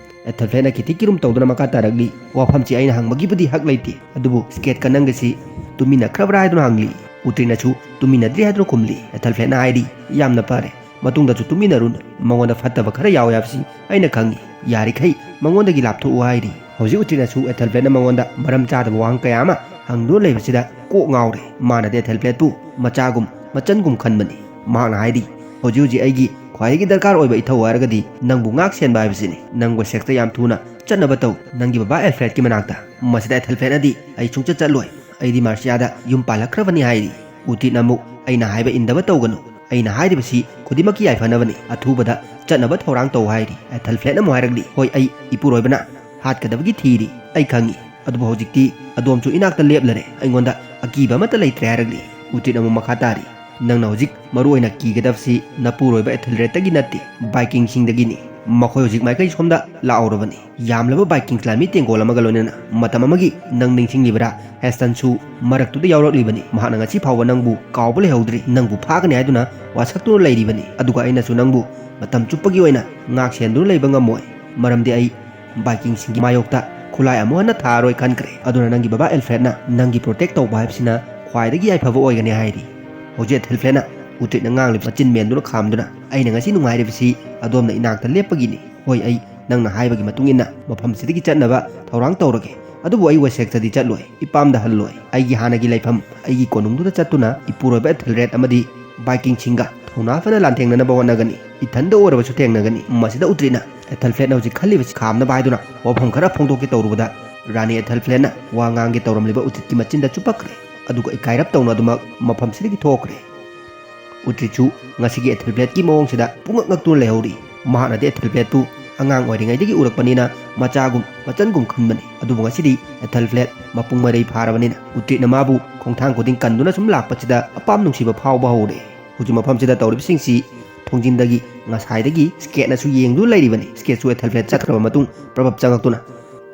ꯑꯦꯊꯜꯐ꯭ꯔꯦꯠꯅ ꯈꯤꯇꯤ ꯀꯤꯔꯨꯝ ꯇꯧꯗꯨꯅ ꯃꯈꯥ ꯇꯥꯔꯛꯂꯤ, "ꯋꯥꯐꯝꯁꯤ ꯑꯩꯅ ꯍꯪꯕꯒꯤꯕꯨꯗꯤ ꯍꯛ ꯂꯩꯇꯦ, ꯑꯗꯨꯕꯨ ꯁ꯭ꯀꯦꯠꯀ ꯅꯪꯒꯁꯤ ꯇꯨꯃꯤꯟꯅꯈ꯭ꯔꯕ꯭ꯔꯥ?" ꯍꯥꯏꯗꯨꯅ ꯍꯪꯂꯤ꯫ ꯎꯇ꯭ꯔꯤꯠꯅꯁꯨ ꯇꯨꯃꯤꯟꯅꯗ꯭ꯔꯤ ꯍꯥꯏꯗꯨꯅ ꯈꯨꯝꯂꯤ꯫ ꯑꯦꯊꯦꯜꯐ꯭ꯂꯦꯠꯅ ꯍꯥꯏꯔꯤ, "ꯌꯥꯝꯅ ꯐꯔꯦ, ꯃꯇꯨꯡꯗꯁꯨ ꯇꯨꯃꯤꯟꯅꯔꯨꯅꯨ꯫ ꯃꯉꯣꯟꯗ ꯐꯠꯇꯕ ꯈꯔ ꯌꯥꯎꯋꯦ ꯍꯥꯏꯕꯁꯤ ꯑꯩꯅ ꯈꯪꯉꯤ꯫ ꯌꯥꯔꯤꯈꯩ ꯃꯉꯣꯟꯗꯒꯤ ꯂꯥꯞꯊꯣꯛꯎ" ꯍꯥꯏꯔꯤ꯫ ꯍꯧꯖꯤꯛ ꯎꯇ꯭ꯔꯤꯠꯅꯁꯨ ꯑꯦꯊꯦꯜꯐ꯭ꯂꯦꯠꯅ ꯃꯉꯣꯟꯗ ꯃꯔꯝ ꯆꯥꯗꯕ ꯋꯥꯍꯪ ꯀꯌꯥ ꯑꯃ ꯍꯪꯗꯨꯅ ꯂꯩꯕꯁꯤꯗ ꯀꯣꯛ ꯉꯥꯎꯔꯦ꯫ ꯃꯥꯅꯗꯤ ꯑꯦꯊꯦꯜꯐ꯭ꯂꯦꯠꯄꯨ ꯃꯆꯥꯒꯨꯝ ꯃꯆꯟꯒꯨꯝ ꯈꯟꯕꯅꯤ꯫ ꯃꯍꯥꯛꯅ ꯍꯥꯏꯔꯤ, "ꯍꯧꯖꯤꯛ ꯍꯧꯖꯤꯛ ꯑꯩꯒꯤ ꯈ꯭ꯋꯥꯏꯗꯒꯤ ꯗꯔꯀꯥꯔ ꯑꯣꯏꯕ ꯏꯊꯧ ꯍꯥꯏꯔꯒꯗꯤ ꯅꯪꯕꯨ ꯉꯥꯛ ꯁꯦꯟꯕ ꯍꯥꯏꯕꯁꯤꯅꯤ꯫ ꯅꯪ ꯋꯦꯁꯦꯛꯁꯇ ꯌꯥꯝ ꯊꯨꯅ ꯆꯠꯅꯕ ꯇꯧ, ꯅꯪꯒꯤ ꯕꯕꯥ ꯑꯦꯜꯐ꯭ꯔꯦꯗꯀꯤ ꯃꯅꯥꯛꯇ꯫" ꯃꯁꯤꯗ ꯑꯦꯊꯦꯜꯐ꯭ꯂꯦꯠꯅꯗꯤ, "ꯑꯩ ꯁꯨꯡꯆꯠ ꯆꯠꯂꯣꯏ꯫ ꯑꯩꯗꯤ ꯃꯥꯔꯁꯤꯌꯥꯗ ꯌꯨꯝ ꯄꯥꯜꯂꯛꯈ꯭ꯔꯕꯅꯤ" ꯍꯥꯏꯔꯤ꯫ ꯎꯇ꯭ꯔꯤꯠꯅ ꯑꯃꯨꯛ, "ꯑꯩꯅ ꯍꯥꯏꯕ ꯏꯟꯗꯕ ꯇꯧꯒꯅꯨ꯫ ꯑꯩꯅ ꯍꯥꯏꯔꯤꯕꯁꯤ ꯈꯨꯗꯤꯡꯃꯛꯀꯤ ꯌꯥꯏꯐꯅꯕꯅꯤ꯫ ꯑꯊꯨꯕꯗ ꯆꯠꯅꯕ ꯊꯧꯔꯥꯡ ꯇꯧ" ꯍꯥꯏꯔꯤ꯫ ꯑꯦꯊꯦꯜꯐ꯭ꯂꯦꯠꯅ ꯑꯃꯨꯛ ꯍꯥꯏꯔꯛꯂꯤ, "ꯍꯣꯏ, ꯑꯩ ꯏꯄꯨꯔꯣꯏꯕꯅ ꯍꯥꯠꯀꯗꯕꯒꯤ ꯊꯤꯔꯤ, ꯑꯩ ꯈꯪꯉꯤ꯫ ꯑꯗꯨꯕꯨ ꯍꯧꯖꯤꯛꯇꯤ ꯑꯗꯣꯝꯁꯨ ꯏꯅꯥꯛꯇ ꯂꯦꯞꯂꯔꯦ꯫ ꯑꯩꯉꯣꯟꯗ ꯑꯀꯤꯕ ꯑꯃꯠꯇ ꯂꯩꯇ꯭ꯔꯦ" ꯍꯥꯏꯔꯛꯂꯤ꯫ ꯎꯇ꯭ꯔꯤꯠꯅ ꯑꯃꯨꯛ ꯃꯈꯥ ꯇꯥꯔꯤ, "ꯅꯪꯅ ꯍꯧꯖꯤꯛ ꯃꯔꯨ ꯑꯣꯏꯅ ꯀꯤꯒꯗꯕꯁꯤ ꯅꯄꯨꯔꯣꯏꯕ ꯑꯦꯊꯦꯜꯔꯦꯗꯇꯒꯤ ꯅꯠꯇꯦ, ꯚꯥꯏꯀꯤꯡꯁꯤꯡꯗꯒꯤꯅꯤ꯫ ꯃꯈꯣꯏ ꯍꯧꯖꯤꯛ ꯃꯥꯏꯀꯩ ꯁꯣꯝꯗ ꯂꯥꯛꯍꯧꯔꯕꯅꯤ꯫ ꯌꯥꯝꯂꯕ ꯚꯥꯏꯀꯤꯡꯁ ꯂꯥꯟꯃꯤ ꯇꯦꯡꯒꯣꯜ ꯑꯃꯒ ꯂꯣꯏꯅꯅ꯫ ꯃꯇꯝ ꯑꯃꯒꯤ ꯅꯪ ꯅꯤꯡꯁꯤꯡꯂꯤꯕꯔꯥ? ꯍꯦꯁꯇꯟꯁꯨ ꯃꯔꯛꯇꯨꯗ ꯌꯥꯎꯔꯛꯂꯤꯕꯅꯤ꯫ ꯃꯍꯥꯛꯅ ꯉꯁꯤ ꯐꯥꯎꯕ ꯅꯪꯕꯨ ꯀꯥꯎꯕ ꯂꯩꯍꯧꯗ꯭ꯔꯤ꯫ ꯅꯪꯕꯨ ꯐꯥꯒꯅꯤ ꯍꯥꯏꯗꯨꯅ ꯋꯥꯁꯛꯇꯨꯅ ꯂꯩꯔꯤꯕꯅꯤ꯫ ꯑꯗꯨꯒ ꯑꯩꯅꯁꯨ ꯅꯪꯕꯨ ꯃꯇꯝ ꯆꯨꯞꯄꯒꯤ ꯑꯣꯏꯅ ꯉꯥꯛ ꯁꯦꯟꯗꯨꯅ ꯂꯩꯕ ꯉꯝꯃꯣꯏ, ꯃꯔꯝꯗꯤ ꯑꯩ ꯚꯥꯏꯀꯤꯡꯁꯤꯡꯒꯤ ꯃꯥꯌꯣꯛꯇ ꯈꯨꯠꯂꯥꯏ ꯑꯃꯨꯛ ꯍꯟꯅ ꯊꯥꯔꯣꯏ ꯈꯟꯈ꯭ꯔꯦ꯫ ꯑꯗꯨꯅ ꯅꯪꯒꯤ ꯕꯕꯥ ꯑꯦꯜꯐ꯭ꯔꯦꯗꯅ ꯅꯪꯒꯤ ꯄ꯭ꯔꯣꯇꯦꯛ ꯇꯧꯕ ꯍꯥꯏꯕꯁꯤꯅ ꯈ꯭ꯋꯥꯏꯗꯒꯤ ꯌꯥꯏꯐꯕ ꯑꯣꯏꯒꯅꯤ" ꯍꯥꯏꯔꯤ꯫ ꯍꯧꯖꯤꯛ ꯑꯦꯊꯦꯜꯐ꯭ꯂꯦꯠꯅ ꯎꯇ꯭ꯔꯤꯠꯅ ꯉꯥꯡꯂꯤꯕ ꯃꯆꯤꯟ ꯃꯦꯟꯗꯨꯅ ꯈꯥꯝꯗꯨꯅ, "ꯑꯩꯅ ꯉꯁꯤ ꯅꯨꯡꯉꯥꯏꯔꯤꯕꯁꯤ ꯑꯗꯣꯝꯅ ꯏꯅꯥꯛꯇ ꯂꯦꯞꯄꯒꯤꯅꯤ꯫ ꯍꯣꯏ, ꯑꯩ ꯅꯪꯅ ꯍꯥꯏꯕꯒꯤ ꯃꯇꯨꯡ ꯏꯟꯅ ꯃꯐꯝꯁꯤꯗꯒꯤ ꯆꯠꯅꯕ ꯊꯧꯔꯥꯡ ꯇꯧꯔꯒꯦ꯫ ꯑꯗꯨꯕꯨ ꯑꯩ ꯋꯦꯁꯦꯛꯁꯇꯗꯤ ꯆꯠꯂꯣꯏ, ꯏꯄꯥꯝꯗ ꯍꯜꯂꯣꯏ꯫ ꯑꯩꯒꯤ ꯍꯥꯟꯅꯒꯤ ꯂꯩꯐꯝ, ꯑꯩꯒꯤ ꯀꯣꯅꯨꯡꯗꯨꯗ ꯆꯠꯇꯨꯅ ꯏꯄꯨꯔꯣꯏꯕ ꯑꯦꯊꯦꯜꯔꯦꯗ ꯑꯃꯗꯤ ꯚꯥꯏꯀꯤꯡꯁꯤꯡꯒ ꯊꯧꯅꯥ ꯐꯅ ꯂꯥꯟꯊꯦꯡꯅꯅꯕ ꯍꯣꯠꯅꯒꯅꯤ꯫ ꯏꯊꯟꯗ ꯑꯣꯏꯔꯕꯁꯨ ꯊꯦꯡꯅꯒꯅꯤ꯫" ꯃꯁꯤꯗ ꯎꯇ꯭ꯔꯤꯠꯅ ꯑꯦꯊꯦꯜꯐ꯭ꯂꯦꯠꯅ ꯍꯧꯖꯤꯛ ꯈꯜꯂꯤꯕꯁꯤ ꯈꯥꯝꯅꯕ ꯍꯥꯏꯗꯨꯅ ꯋꯥꯐꯝ ꯈꯔ ꯐꯣꯡꯗꯣꯛꯀꯦ ꯇꯧꯔꯨꯕꯗ, ꯔꯥꯅꯤ ꯑꯦꯊꯦꯜꯐ꯭ꯂꯦꯠꯅ ꯋꯥ ꯉꯥꯡꯒꯦ ꯇꯧꯔꯝꯂꯤꯕ ꯎꯇ꯭ꯔꯤꯠꯀꯤ ꯃꯆꯤꯟꯗ ꯆꯨꯞꯄꯛꯈ꯭ꯔꯦ꯫ ꯑꯗꯨꯒ ꯏꯀꯥꯏꯔꯞ ꯇꯧꯅ ꯑꯗꯨꯃꯛ ꯃꯐꯝꯁꯤꯗꯒꯤ ꯊꯣꯛꯈ꯭ꯔꯦ꯫ ꯎꯇ꯭ꯔꯤꯠꯁꯨ ꯉꯁꯤꯒꯤ ꯑꯦꯊꯦꯜꯐ꯭ꯂꯦꯠꯀꯤ ꯃꯑꯣꯡꯁꯤꯗ ꯄꯨꯡꯉꯛ ꯉꯛꯇꯨꯅ ꯂꯩꯍꯧꯔꯤ꯫ ꯃꯍꯥꯛꯅꯗꯤ ꯑꯦꯊꯦꯜꯐ꯭ꯂꯦꯠꯄꯨ ꯑꯉꯥꯡ ꯑꯣꯏꯔꯤꯉꯩꯗꯒꯤ ꯎꯔꯛꯄꯅꯤꯅ ꯃꯆꯥꯒꯨꯝ ꯃꯆꯟꯒꯨꯝ ꯈꯟꯕꯅꯤ꯫ ꯑꯗꯨꯕꯨ ꯉꯁꯤꯗꯤ ꯑꯦꯊꯦꯜꯐ꯭ꯂꯦꯠ ꯃꯄꯨꯡ ꯃꯔꯩ ꯐꯥꯔꯕꯅꯤꯅ ꯎꯇ꯭ꯔꯤꯠꯅ ꯃꯥꯕꯨ ꯈꯣꯡꯊꯥꯡ ꯈꯨꯗꯤꯡ ꯀꯟꯗꯨꯅ ꯁꯨꯝ ꯂꯥꯛꯄꯁꯤꯗ ꯑꯄꯥꯝ ꯅꯨꯡꯁꯤꯕ ꯐꯥꯎꯕ ꯍꯧꯔꯦ꯫ ꯍꯧꯖꯤꯛ ꯃꯐꯝꯁꯤꯗ ꯇꯧꯔꯤꯕꯁꯤꯡꯁꯤ ꯊꯣꯡꯖꯤꯟꯗꯒꯤ ꯉꯁꯥꯏꯗꯒꯤ ꯁ꯭ꯀꯦꯠꯅꯁꯨ ꯌꯦꯡꯗꯨꯅ ꯂꯩꯔꯤꯕꯅꯤ꯫ ꯁ꯭ꯀꯦꯠꯁꯨ ꯑꯦꯊꯦꯜꯐ꯭ꯂꯦꯠ ꯆꯠꯈ꯭ꯔꯕ ꯃꯇꯨꯡ ꯄ꯭ꯔꯕꯞ ꯆꯪꯉꯛꯇꯨꯅ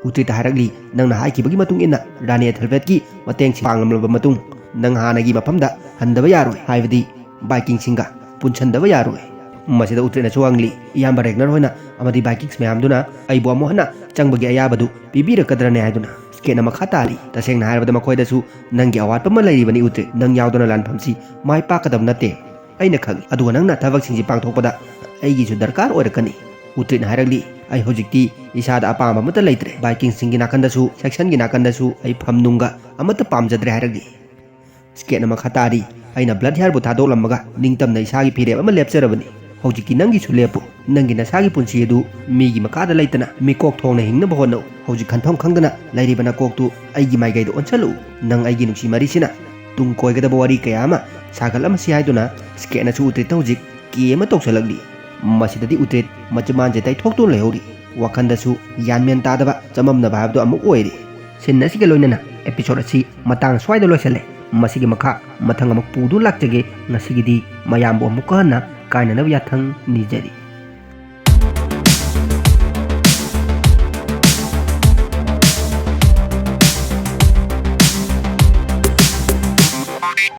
ꯎꯇ꯭ꯔꯤꯠꯇ ꯍꯥꯏꯔꯛꯂꯤ, "ꯅꯪꯅ ꯍꯥꯏꯈꯤꯕꯒꯤ ꯃꯇꯨꯡ ꯏꯟꯅ ꯔꯥꯅꯤ ꯑꯦꯊꯦꯜꯐ꯭ꯂꯦꯠꯀꯤ ꯃꯇꯦꯡꯁꯤ ꯄꯥꯡꯂꯝꯂꯕ ꯃꯇꯨꯡ ꯅꯪ ꯍꯥꯟꯅꯒꯤ ꯃꯐꯝꯗ ꯍꯟꯗꯕ ꯌꯥꯔꯣꯏ, ꯍꯥꯏꯕꯗꯤ ꯚꯥꯏꯀꯤꯡꯁꯤꯡꯒ ꯄꯨꯟꯁꯟꯗꯕ ꯌꯥꯔꯣꯏ꯫" ꯃꯁꯤꯗ ꯎꯇ꯭ꯔꯤꯠꯅꯁꯨ ꯍꯪꯂꯤ, "ꯏꯌꯥꯝꯕ ꯔꯦꯒꯅꯔ ꯍꯣꯏꯅ ꯑꯃꯗꯤ ꯚꯥꯏꯀꯤꯡꯁ ꯃꯌꯥꯝꯗꯨꯅ ꯑꯩꯕꯨ ꯑꯃꯨꯛ ꯍꯟꯅ ꯆꯪꯕꯒꯤ ꯑꯌꯥꯕꯗꯨ ꯄꯤꯕꯤꯔꯛꯀꯗ꯭ꯔꯅꯦ?" ꯍꯥꯏꯗꯨꯅ꯫ ꯁ꯭ꯀꯦꯠꯅ ꯃꯈꯥ ꯇꯥꯔꯤ, "ꯇꯁꯦꯡꯅ ꯍꯥꯏꯔꯕꯗ ꯃꯈꯣꯏꯗꯁꯨ ꯅꯪꯒꯤ ꯑꯋꯥꯠꯄ ꯑꯃ ꯂꯩꯔꯤꯕꯅꯤ ꯎꯇ꯭ꯔꯤꯠ꯫ ꯅꯪ ꯌꯥꯎꯗꯅ ꯂꯥꯟꯐꯝꯁꯤ ꯃꯥꯏ ꯄꯥꯛꯀꯗꯕ ꯅꯠꯇꯦ꯫ ꯑꯩꯅ ꯈꯪꯏ꯫ ꯑꯗꯨꯒ ꯅꯪꯅ ꯊꯕꯛꯁꯤꯡꯁꯤ ꯄꯥꯡꯊꯣꯛꯄꯗ ꯑꯩꯒꯤꯁꯨ ꯗꯔꯀꯥꯔ ꯑꯣꯏꯔꯛꯀꯅꯤ꯫" ꯎꯇ꯭ꯔꯤꯠꯅ ꯍꯥꯏꯔꯛꯂꯤ, "ꯑꯩ ꯍꯧꯖꯤꯛꯇꯤ ꯏꯁꯥꯗ ꯑꯄꯥꯝꯕ ꯑꯃꯠꯇ ꯂꯩꯇ꯭ꯔꯦ꯫ ꯚꯥꯏꯀꯤꯡꯁꯤꯡꯒꯤ ꯅꯥꯀꯟꯗꯁꯨ, ꯁꯦꯛꯁꯟꯒꯤ ꯅꯥꯀꯟꯗꯁꯨ ꯑꯩ ꯐꯝ ꯅꯨꯡꯒ ꯑꯃꯠꯇ ꯄꯥꯝꯖꯗ꯭ꯔꯦ" ꯍꯥꯏꯔꯛꯂꯤ꯫ ꯁ꯭ꯀꯦꯠꯅ ꯃꯈꯥ ꯇꯥꯔꯤ, "ꯑꯩꯅ ꯕ꯭ꯂꯠ ꯍꯤꯌꯥꯔꯕꯨ ꯊꯥꯗꯣꯛꯂꯝꯃꯒ ꯅꯤꯡꯇꯝꯅ ꯏꯁꯥꯒꯤ ꯐꯤꯔꯦꯞ ꯑꯃ ꯂꯦꯞꯆꯔꯕꯅꯤ꯫ ꯍꯧꯖꯤꯛꯇꯤ ꯅꯪꯒꯤꯁꯨ ꯂꯦꯞꯄꯨ꯫ ꯅꯪꯒꯤ ꯅꯁꯥꯒꯤ ꯄꯨꯟꯁꯤ ꯑꯗꯨ ꯃꯤꯒꯤ ꯃꯈꯥꯗ ꯂꯩꯇꯅ ꯃꯤꯀꯣꯛ ꯊꯣꯡꯅ ꯍꯤꯡꯅꯕ ꯍꯣꯠꯅꯧ꯫ ꯍꯧꯖꯤꯛ ꯈꯟꯐꯝ ꯈꯪꯗꯅ ꯂꯩꯔꯤꯕ ꯅꯀꯣꯛꯇꯨ ꯑꯩꯒꯤ ꯃꯥꯏꯀꯩꯗ ꯑꯣꯟꯁꯜꯂꯛꯎ꯫ ꯅꯪ ꯑꯩꯒꯤ ꯅꯨꯡꯁꯤ ꯃꯔꯤꯁꯤꯅ ꯇꯨꯡ ꯀꯣꯏꯒꯗꯕ ꯋꯥꯔꯤ ꯀꯌꯥ ꯑꯃ ꯁꯥꯒꯠꯂꯝꯃꯁꯤ" ꯍꯥꯏꯗꯨꯅ ꯁ꯭ꯀꯦꯠꯅꯁꯨ ꯎꯇ꯭ꯔꯤꯠꯇ ꯍꯧꯖꯤꯛ ꯀꯦ ꯑꯃ ꯇꯧꯁꯜꯂꯛꯂꯤ꯫ ꯃꯁꯤꯗꯗꯤ ꯎꯇ꯭ꯔꯤꯠ ꯃꯆꯤꯟꯕꯥꯟꯁꯦ ꯇꯩꯊꯣꯛꯇꯨꯅ ꯂꯩꯍꯧꯔꯤ꯫ ꯋꯥꯈꯟꯗꯁꯨ ꯒ꯭ꯌꯥꯟ ꯃꯦꯟ ꯇꯥꯗꯕ, ꯆꯃꯝꯅꯕ ꯍꯥꯏꯕꯗꯨ ꯑꯃꯨꯛ ꯑꯣꯏꯔꯤ꯫ ꯁꯤꯟ ꯑꯁꯤꯒ ꯂꯣꯏꯅꯅ episode ꯑꯁꯤ ꯃꯇꯥꯡ ꯁ꯭ꯋꯥꯏꯗ ꯂꯣꯏꯁꯜꯂꯦ꯫ ꯃꯁꯤꯒꯤ ꯃꯈꯥ ꯃꯊꯪ ꯑꯃꯨꯛ ꯄꯨꯗꯨꯅ ꯂꯥꯛꯆꯒꯦ꯫ ꯉꯁꯤꯒꯤꯗꯤ ꯃꯌꯥꯝꯕꯨ ꯑꯃꯨꯛꯀ ꯍꯟꯅ ꯀꯥꯏꯅꯅꯕ ꯌꯥꯊꯪ ꯅꯤꯖꯔꯤ꯫